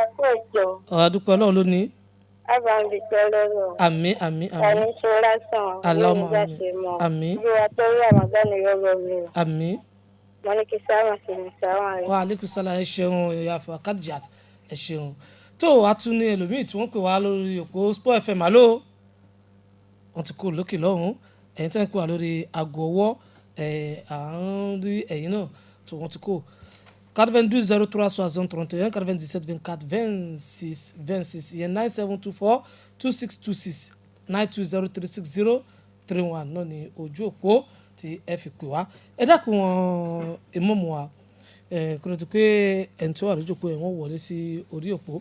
Ẹ kú ètò. Ọ̀rọ̀ àdúpẹ́ Ọlọ́run ló ní. Ábàmì tẹ́lẹ̀ rọ̀. Àmín àmín àmín. Ẹni tó lásán. Allahumma àmín. Àmín. Bí wa tó rí Ramadan yọ̀rọ̀ mi o. Àmín. Mo ní kí sáwọn sì ní sáwọn rẹ̀. Wa aleykum salam. Ẹ ṣeun ìyá Khadijat, ẹ ṣeun. Tó a tún ní ẹlòmíì tí wọ́n pè wá lórí òpó Sport FM. Àló, wọ́n ti kú lókè lọ́hùn-ún. Ẹ̀yin tẹ́ ń pè wá lórí aago ọwọ́, ẹ̀ à ń rí ẹ̀yin náà tó wọ́n ti kú. 92 03 60 31 97 24 26 26, ìyẹn 9724 2626 92 03 60 31 náà ní ojú òpó tí ẹ fi pè wá. Ẹ dákun wọn ìmọ̀mù wa kúrò tí pé ẹni tí ó wà lójú òpó ẹ̀ wọ́n wọlé sí orí òpó.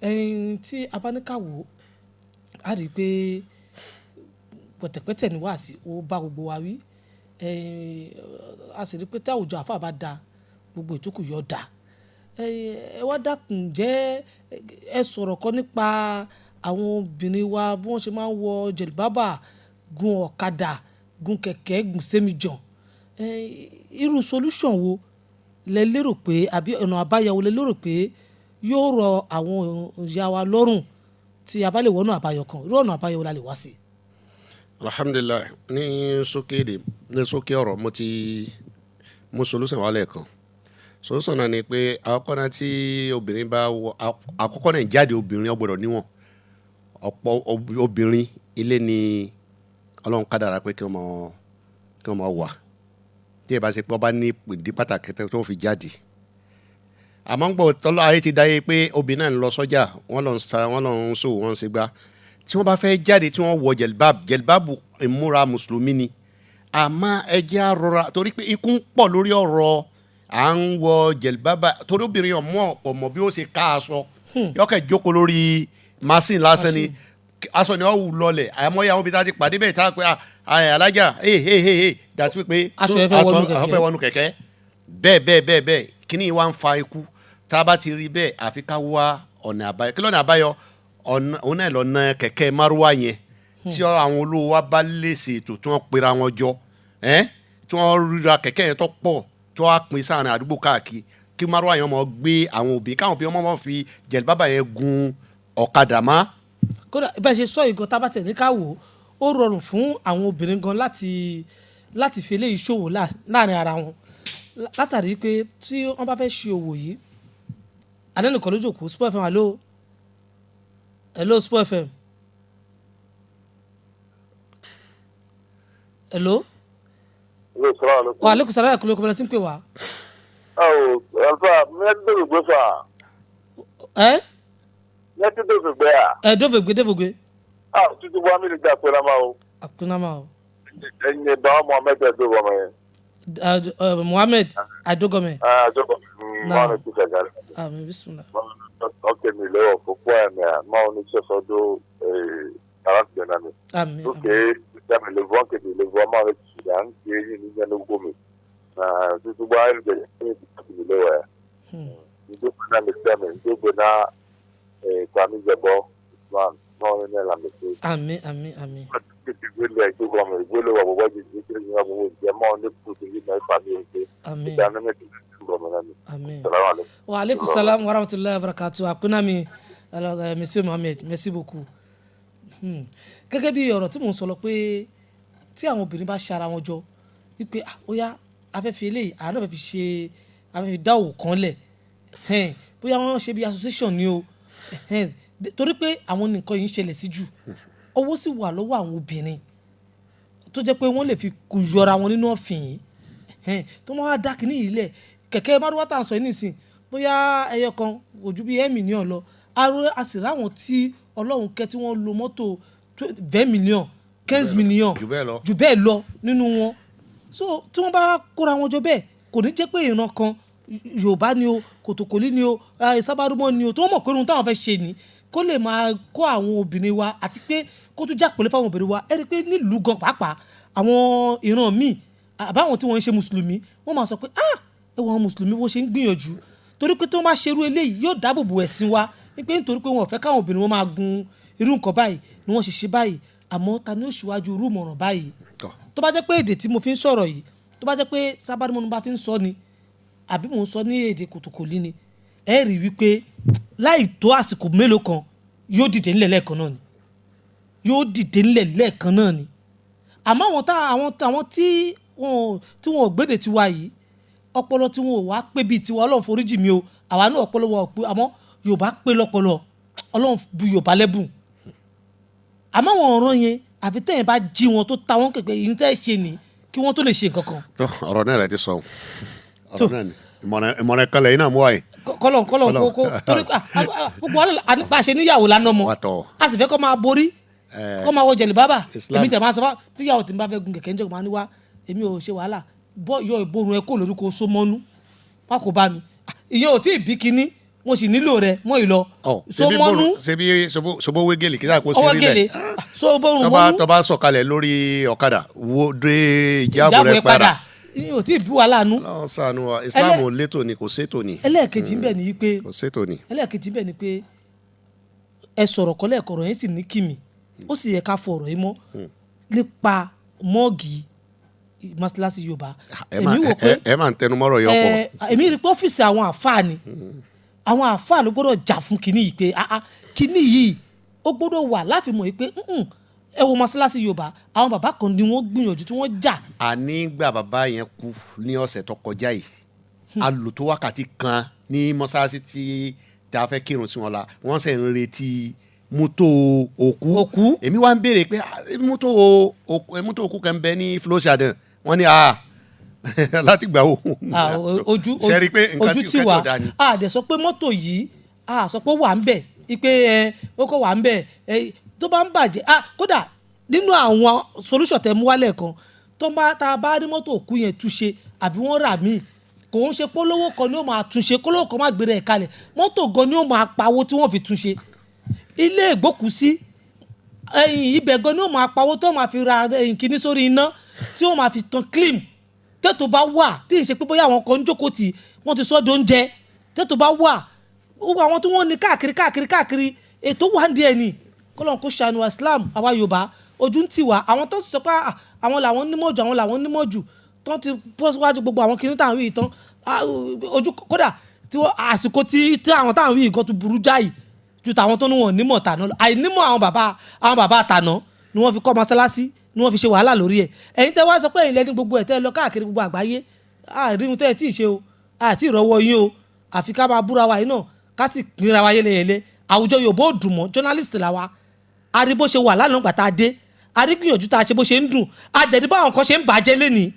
Ẹni tí a bá ní ká wò ó, a rí i pé pẹ̀tẹ̀pẹ̀tẹ̀ ní wàásì ó bá gbogbo wa wí. A sì rí i pé tí àwùjọ àfáà bá da, gbogbo ìtókù yọ da. Ẹ wá dákun, jẹ́ ẹ sọ̀rọ̀ kan nípa àwọn obìnrin wa bí wọ́n ṣe máa ń wọ jẹ̀lúbábà, gun ọ̀kadà, gun kẹ̀kẹ́, gun sẹ́mìjàn. Irú solution wo lẹ lérò pé, àbí ọ̀nà àbáyọ wo lẹ lérò pé yóò rọ àwọn ìyá wa lọ́rùn tí a bá lè wọnú àbáyọ kan? Irú ọ̀nà àbáyọ wo la lè wá sí? Alhamdulilayi. Ní sókè dé, ní sókè ọ̀rọ̀, mo ti mú solution wá lẹ́ẹ̀kan. Solution náà ni pé àkọ́kọ́ náà, tí obìnrin bá wọ, àkọ́kọ́ náà, jáde obìnrin ó gbọ́dọ̀ níwọ̀n. Ọ̀pọ̀ obìnrin ilé ni Ọlọ́run kádàrá pé kí wọ́n mọ wà, tí ẹ bá ṣe pé ọba ní ìdí pàtàkì tó fi jáde. Àmọ́ ń gbọ́ tọ́lọ́ ayé ti dáyé pé obìnrin náà ń lọ sọ́jà, wọ́n lọ ń sa, wọ́n lọ ń ṣòwò, wọ́n ń ṣe gbá. Tí wọ́n bá fẹ́ jáde, tí wọ́n wọ jẹ̀lbáàbù, jẹ̀lbáàbù ìmúra mùsùlùmí ni. Àmọ́ ẹ jẹ́ á rọra, torí pé ikú ń pọ̀ lórí ọ̀rọ̀ à ń wọ jẹ̀lbáàbà, torí obìnrin ọmọ ọ̀pọ̀ mọ̀ bí ó ṣe ká aṣọ yọkẹ̀ jókòó lórí machine lásán ni, aṣọ ni ó wù lọlẹ̀. Àmọ́ àwọn ibi tá a ti pàdé bẹ́ẹ̀ tá a pé alájà ee ee ee dàtí pé aṣọ yẹn fẹ́ wọnú kẹ̀kẹ́. Aṣọ fẹ́ wọnú kẹ̀kẹ́ bẹ́ẹ̀ bẹ́ẹ̀ bẹ́ẹ̀ bẹ́ẹ̀. Kíní wa ń fa ikú tá a bá ti rí bẹ́ẹ̀, àfi ká wá ọ̀nà àbáyọ. Kí lọ́nà àbáyọ? Ọ̀nà òun náà lọ́nà kẹ̀kẹ́ márúwá yẹn, tí àwọn olówó wa bá lè ṣètò, tí wọ́n pera wọn jọ ẹ́n, tí wọ́n ríra kẹ̀kẹ́ yẹn tó pọ̀, tí wọ́n á pín sáàrin àdúgbò káàkiri, kí márúwá yẹn máa gbé àwọn òbí, káwọn òbí wọn máa fi jẹ̀lúbábà yẹn gun ọ̀kadà má. Kódà bá a ṣe sọ ìgàn, tá a bá tẹ̀ ní ká wò ó, ó rọrùn fún àwọn obìnrin gan láti fi eléyìí ṣòwò láàrin ara wọn, látàrí pé tí wọ́n bá fẹ́ ṣe òwò yìí, alẹ́ nìkan lójú òkú. Sport FM, hello, hello, Sport FM, hello. Wa aleykum salaam. Ẹ̀kúlẹ̀ kọ́mọlẹ́ tí ń pè wá. Awo, alfa, mɛ dovegbe fa. Ẹ. Mɛ ti dovegbe a. Ẹ dovegbe, dovegbe. Ah, tutu bɔ ami gba akunama o. Akunama o. Ɛnyɛ bawo Mohammed Adogome. Mohammed Adogome. Ah, Adogome. Mohammed ti fɛ gari. Àmín, bisimilah. Ok, mi lewɔ fofo yɛ mɛ a maaw ni sɔsɔ do ala tigɛ na mi. Àmín. Ok, dame le vent que le vent ma ti dan ke ni ni no gomi. Na tutu bɔ ayi de mi lewɔ yɛ. Ndo na mi sɛmɛ, ndo na kwami zɛbɔ Usman maaw ni ne la mi se. Àmín àmín àmín. Àmín. Àmín. Wa aleykum salam wa rahmatulahi wa barakatu. Akunami. Alors, monsieur Mohammed, merci beaucoup. Gẹ́gẹ́ bí ọ̀rọ̀ tí mò ń sọ lọ, pé tí àwọn obìnrin bá ṣara wọn jọ wípé, ah, ó yá, a fẹ́ fi eléyìí, àwọn náà fẹ́ fi ṣe, a fẹ́ fi dá òwò kan lẹ̀. Bóyá wọ́n ṣe bí association ni o. Torí pé àwọn nǹkan yìí ń ṣẹlẹ̀ sí jù, owó sì wà lọ́wọ́ àwọn obìnrin tó jẹ́ pé wọ́n lè fi yọra wọn nínú ọ̀fìn yìí. Tó wọ́n á dá kínní yìí lẹ̀, kẹ̀kẹ́ márúwá tá à ń sọ yìí nísìn, bóyá ẹyọ kan kò ju bí 1 million lọ. A sì ráwọn tí Ọlọ́run kẹ́ tí wọ́n lo mọ́tò 20 million, 15 million, jù bẹ́ẹ̀ lọ. Jù bẹ́ẹ̀ lọ nínú wọn. So tí wọ́n bá kóra wọn jọ bẹ́ẹ̀, kò ní jẹ́ pé ìran kan, Yorùbá ni o, Kòtòkòlí ni o, Sábàrúmọ́ ni o, tí wọ́n mọ̀ pé ohun táwọn fẹ́ ṣe ni kó lè máa kó àwọn obìnrin wa, àti pé kó tún jápẹ̀lẹ́ fáwọn obìnrin wa. Ẹ rí i pé nílùú gan pàápàá, àwọn ìran míì àbáwọn tí wọ́n ń ṣe mùsùlùmí, wọ́n máa sọ pé, ah, ẹ wọ àwọn mùsùlùmí wọ́n ṣe ń gbìyànjú, torí pé tí wọ́n bá ṣerú eléyìí, yóò dáàbò bo ẹ̀sìn wa, wípé nítorí pé wọn ò fẹ́ káwọn obìnrin wọn máa gun irú nǹkan báyìí ni wọ́n ṣe ṣe báyìí. Àmọ́ ta ni ó ṣíwájú irú ìmọ̀ràn báyìí? Tọ́. Tó bá jẹ́ pé èdè tí mo fi ń sọ̀rọ̀ yìí tó Tó bá jẹ́ pé sábàdìmọ́nù bá fi ń sọ ni, àbí mò ń sọ ní èdè kòtòkòlì ni, ẹ rí wípé láì tó àsìkò mélòó kan, yóò dìde ńlẹ̀ lẹ́ẹ̀kan náà ni, yóò dìde ńlẹ̀ lẹ́ẹ̀kan náà ni. Àmọ́ àwọn tá àwọn tí wọn ò gbédè tiwa yìí, ọpọlọ tí wọn ò wá pé bíi tiwa. Ọlọ́run foríjì mi o, àwa náà ọpọlọ wa ò pé, àmọ́ Yorùbá pé lọ́pọlọ. Ọlọ́run bu Yorùbá lẹ́bùn. Àmọ́ àwọn ọ̀ràn yẹn, àfi tẹ́yìn bá jí wọn tó ta wọn kẹ̀kẹ́ yìí tẹ́ ṣe ni kí wọ́n tó lè ṣe nǹkan kan. Tó, ọ̀rọ̀ náà rẹ ti sọ. Ọ̀rọ̀ náà ni ìmọ̀ràn kan lẹ́yìn náà mú wáyé. Kọlọ̀ kọlọ̀ kó torí gbogbo wa bá a ṣe níyàwó lánàá mọ́, a sì fẹ́ kọ́ máa borí, kọ́ máa wọ jẹ̀lì bábà. Èmi tẹ̀ máa sọ fún tíyàwó tí n bá fẹ́ gun kẹ̀kẹ́ ń jẹ́ kó máa ní wá, èmi ò ṣe wàhálà bọ́, yọ ìborun ẹ kó lórí kó so mọ́nú má kó bá mi. Ìyẹn ò tí ì bí kinní, mo sì nílò rẹ mọ́ ìlọ so mọ́nú. Ṣebí sobo wégele kí sáà kó sí ọwọ́ gèlè so borun mọ́nú. Tó bá sọ̀kalẹ̀ lórí ọ̀kadà, wo dé ìjáàbò rẹ padà. Ìyẹn ò tí ì bí wàhálà nú. Ọlọ́run ṣàánú wa. Islam ò létò ni, kò sétò ni. Ẹlẹ́ẹ̀kejì ń bẹ ní pé Kò sétò ni. Ẹlẹ́ẹ̀kejì ń bẹ ní pé ẹ sọ̀rọ̀ kọ́lẹ̀ kọ̀rọ̀ yẹn sì ní kìmì, ó sì yẹ ká fọ ọ̀rọ̀ yìí mọ́ nípa mọ́ọ̀gì mọ́sálásí Yorùbá. Èmi wò pé ẹ máa ń tẹnu mọ́rọ̀ yọ pọ̀. Èmi rí pé ọ́fíìsì àwọn àfáà ni, àwọn àfáà ló gbọ́dọ̀ jà fún kinní yìí pé ah ah, kinní yìí ó gbọ́dọ̀ wà láfi mọ̀ yìí pé ẹ wo mọ́sálásí Yorùbá, àwọn bàbá kan ni wọ́n gbìyànjú tí wọ́n jà. Àní gbà bàbá yẹn kú ní ọ̀sẹ̀ tó kọjá yìí, a lò tó wákàtí kan ní mọ́sálásí tí a fẹ́ kírun sí wọn la, wọ́n sì ń retí mọ́tò òkú. Òkú. Èmi wá ń béèrè pé mọ́tò òkú, mọ́tò òkú kan bẹ ní Flowshaden, wọ́n ní a láti gbà wo. Ojú Ṣe rí i pé nǹkan ojú tí tí nǹkan wà tí ò dáa ni. A dẹ̀ sọ pé mọ́tò yìí, a sọ pé ó wà ń bẹ̀ ipe ẹ ó kọ́ wà ń bẹ̀ ẹ tó bá ń bàjẹ́. A kódà nínú àwọn solution tẹ mú wálẹ̀ kan tó bá tá a bá rí mọ́tò òkú yẹn túnṣe àbí wọ́n rà míì, kò ń ṣe polówó kan ni ó máa túnṣe, kólówó kan má gbére ẹ̀ kalẹ̀, mọ́tò gan ni ó máa pawó tí wọ́n fi túnṣe. Ilé ìgbókùsí ẹ̀yìn ibẹ̀ gan ni ó máa pawó tó máa fi ra ẹ̀yìn kíní sórí iná tí wọ́n máa fi tan clean. Tètò bá wà tí ì ṣe pé bóyá àwọn kan ń jókòó tì wọ́n ti sọ́ dóúnjẹ, tètò bá wà, gbogbo àwọn tí wọ́n ní káàkiri káàkiri káàkiri, ètò wà ń díẹ̀ ni. Kọ́lọ́n kó ṣàánú Islam. Àwa Yorùbá, ojú ń tì wá. Àwọn tó sọ pé àwọn làwọn nímọ̀ jù, àwọn làwọn nímọ̀ jù, tó ti bọ́ síwájú gbogbo àwọn kìnìún táwọn yìí tán ojú kódà tí wọ́n àsìkò tí àwọn táwọn yìí gan tún burú jáì ju tàwọn tó ní wọn nímọ̀ tàná lọ. Àìnímọ̀ àwọn bàbá tàná ni wọ́n fi kọ́ mọ́sálásí, ni wọ́n fi ṣe wàhálà lórí ẹ̀. Ẹ̀yin tẹ́ wá sọ pé ẹ̀yin lẹ́ni gbogbo ẹ̀, tẹ́ lọ káàkiri gbogbo àgbáyé, àìríhun tẹ́ ẹ̀ tí ì ṣe o, àti ìrọwọ́ yín o. Àfi ká máa búra wa yìí náà, ká sì pínra wa yẹlẹyẹlẹ. Àwùjọ Yorùbá ò dùn mọ́. Journalist la wa, a rí bó ṣe wà lánàá gbà tá a dé, a rí gbìyànjú tá a ṣe bó ṣe ń dùn, a dẹ̀ rí báwọn kan ṣe ń bàjẹ́ lénìí,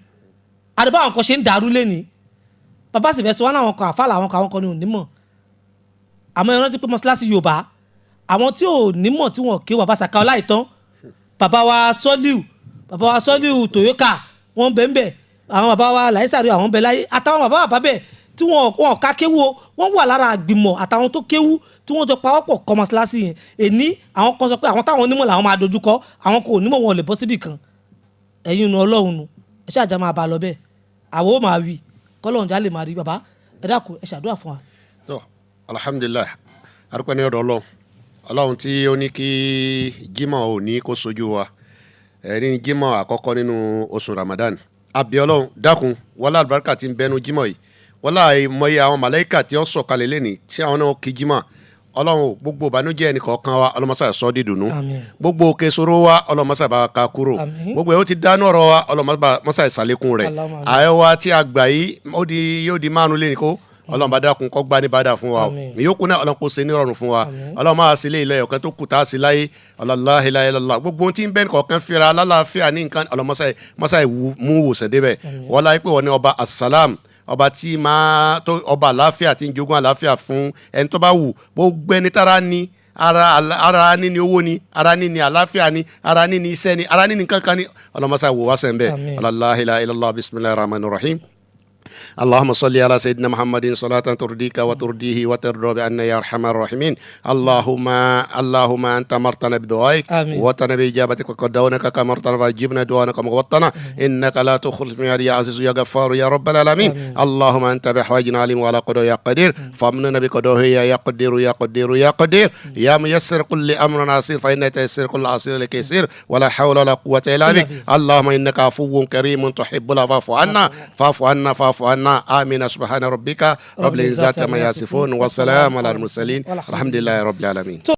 a rí báwọn kan ṣe ń dàrú lénìí. Bàbá sì fẹ́ sọ wọn láwọn kan àfàlà, àwọn kan, àwọn kan ní onímọ̀. Àmọ́ ẹ rántí pé mọ́ṣáláṣí Yorùbá, àwọn tí ò nímọ̀ tí wọ́n kí bàbá Sàká Ọláìtàn, bàbá wa Sọ́líù, bàbá wa Sọ́líù Tòyókà, wọ́n bẹ̀ ń bẹ̀, àwọn bàbá wa Làísàrí, àwọn bẹ̀ láyé, àtàwọn bàbá bàbá bẹ̀ tí wọ́n ká kéwú o, wọ́n wà lára àgbìmọ̀ àtàwọn tó kéwú tí wọ́n jọ pawọ́pọ̀ kọ́ mọ́ṣáláṣí yẹn. Èní àwọn kan sọ pé àwọn táwọn onímọ̀ làwọn máa dojúkọ, àwọn kò onímọ̀, wọn ò lè bọ́ síbì kan. Ẹ̀yin nu Ọlọ́run nu, ẹ ṣáàjà máa bá a lọ bẹ́ẹ̀, àwọn ò máa wí kọ́lọ́run já lè máa rí. Bàbá, ẹ dákun, ẹ ṣàdúrà fún wa. Tó, alhamdulillahi, arúgbó ní ọ̀dọ̀ Ọlọ́run, Ọlọ́run tí ó ní kí Jímọ̀ òní kó sojú wa, ẹni Jímọ̀ àkọ́kọ́ nínú oṣù Ramadan. Àbí Ọlọ́run dákun, wọlé àlùbáríkà tí ń bẹnu Jímọ̀ yìí, wọlé àìmọye àwọn màláíkà tí ó sọ̀kalẹ̀ lẹ́ni tí àwọn náà kí Jímọ̀. Ọlọ́run o, gbogbo ìbànújẹ́ ẹnì kọ̀ọ̀kan wa, ọlọ́mọṣà sọ dídùnú. Àmín. Gbogbo òkè sọ̀rọ̀ wa, ọlọ́mọṣà bá wa ká kúrò. Àmín. Gbogbo ẹ̀ ó ti dánú ọ̀rọ̀ wa, ọlọ́mọṣà ìsàlékún rẹ̀. Allahumma àmín. Ààyè wa tí a gbà yìí, ó di yóò di márùn lẹ́ni kó Ọlọ́run bá dákun kó gbá ní bàdà fún wa o. Àmín. Ìyókù náà, Ọlọ́run kó ṣe ní rọrùn fún wa. Àmín. Ọlọ́run máa ṣe ilé ilẹ̀ ọ̀kan tó kù tá a sì láyé ọlọ́láhìláhìlá. Gbogbo ohun tí ń bẹ́ẹ̀ kọ̀ọ̀kan fira lálàáfíà ní nǹkan, Ọlọ́mọṣà mọ́ṣà mú wòsàn débẹ̀. Wọ́n láyé pé wọ́n ní ọba asalam, ọba tí máa tó ọba àlàáfíà tí ń jogún àlàáfíà fún ẹni tó bá wù. Gbogbo ẹni tára ní ara, ara ní ni owó ni, ara ní ni àlàáfíà ni, ara ní ni iṣẹ́ ni, ara ní ni nǹkan kan ni, Ọlọ́mọṣà wò wá sẹ́ ń bẹ́ẹ̀. Àmín. Ọlọ́láhìláhìlá, bismillahir rahmanir rahim. اللهم صل على سيدنا محمد صلاة ترضيك وترضيه وترضى بعنا يا أرحم الراحمين. اللهم اللهم أنت أمرتنا بدعائك آمين. وتنا بإجابتك وقد دعوناك كما أمرتنا فأجبنا دعانا كما وعدتنا إنك لا تخلف الميعاد يا عزيز يا غفار يا رب العالمين. آمين. اللهم أنت بحوائجنا عليم وعلى قدر يا قدير فامننا بقدره يا قدير يا قدير يا قدير يا ميسر كل أمر عسير فإن تيسير كل عسير لك يسير ولا حول ولا قوة إلا بك. اللهم إنك عفو كريم تحب العفو فاعف عنا فاعف عنا فاعف عنا. آمين. سبحان ربك رب العزة عما يصفون والسلام على المرسلين الحمد لله رب العالمين.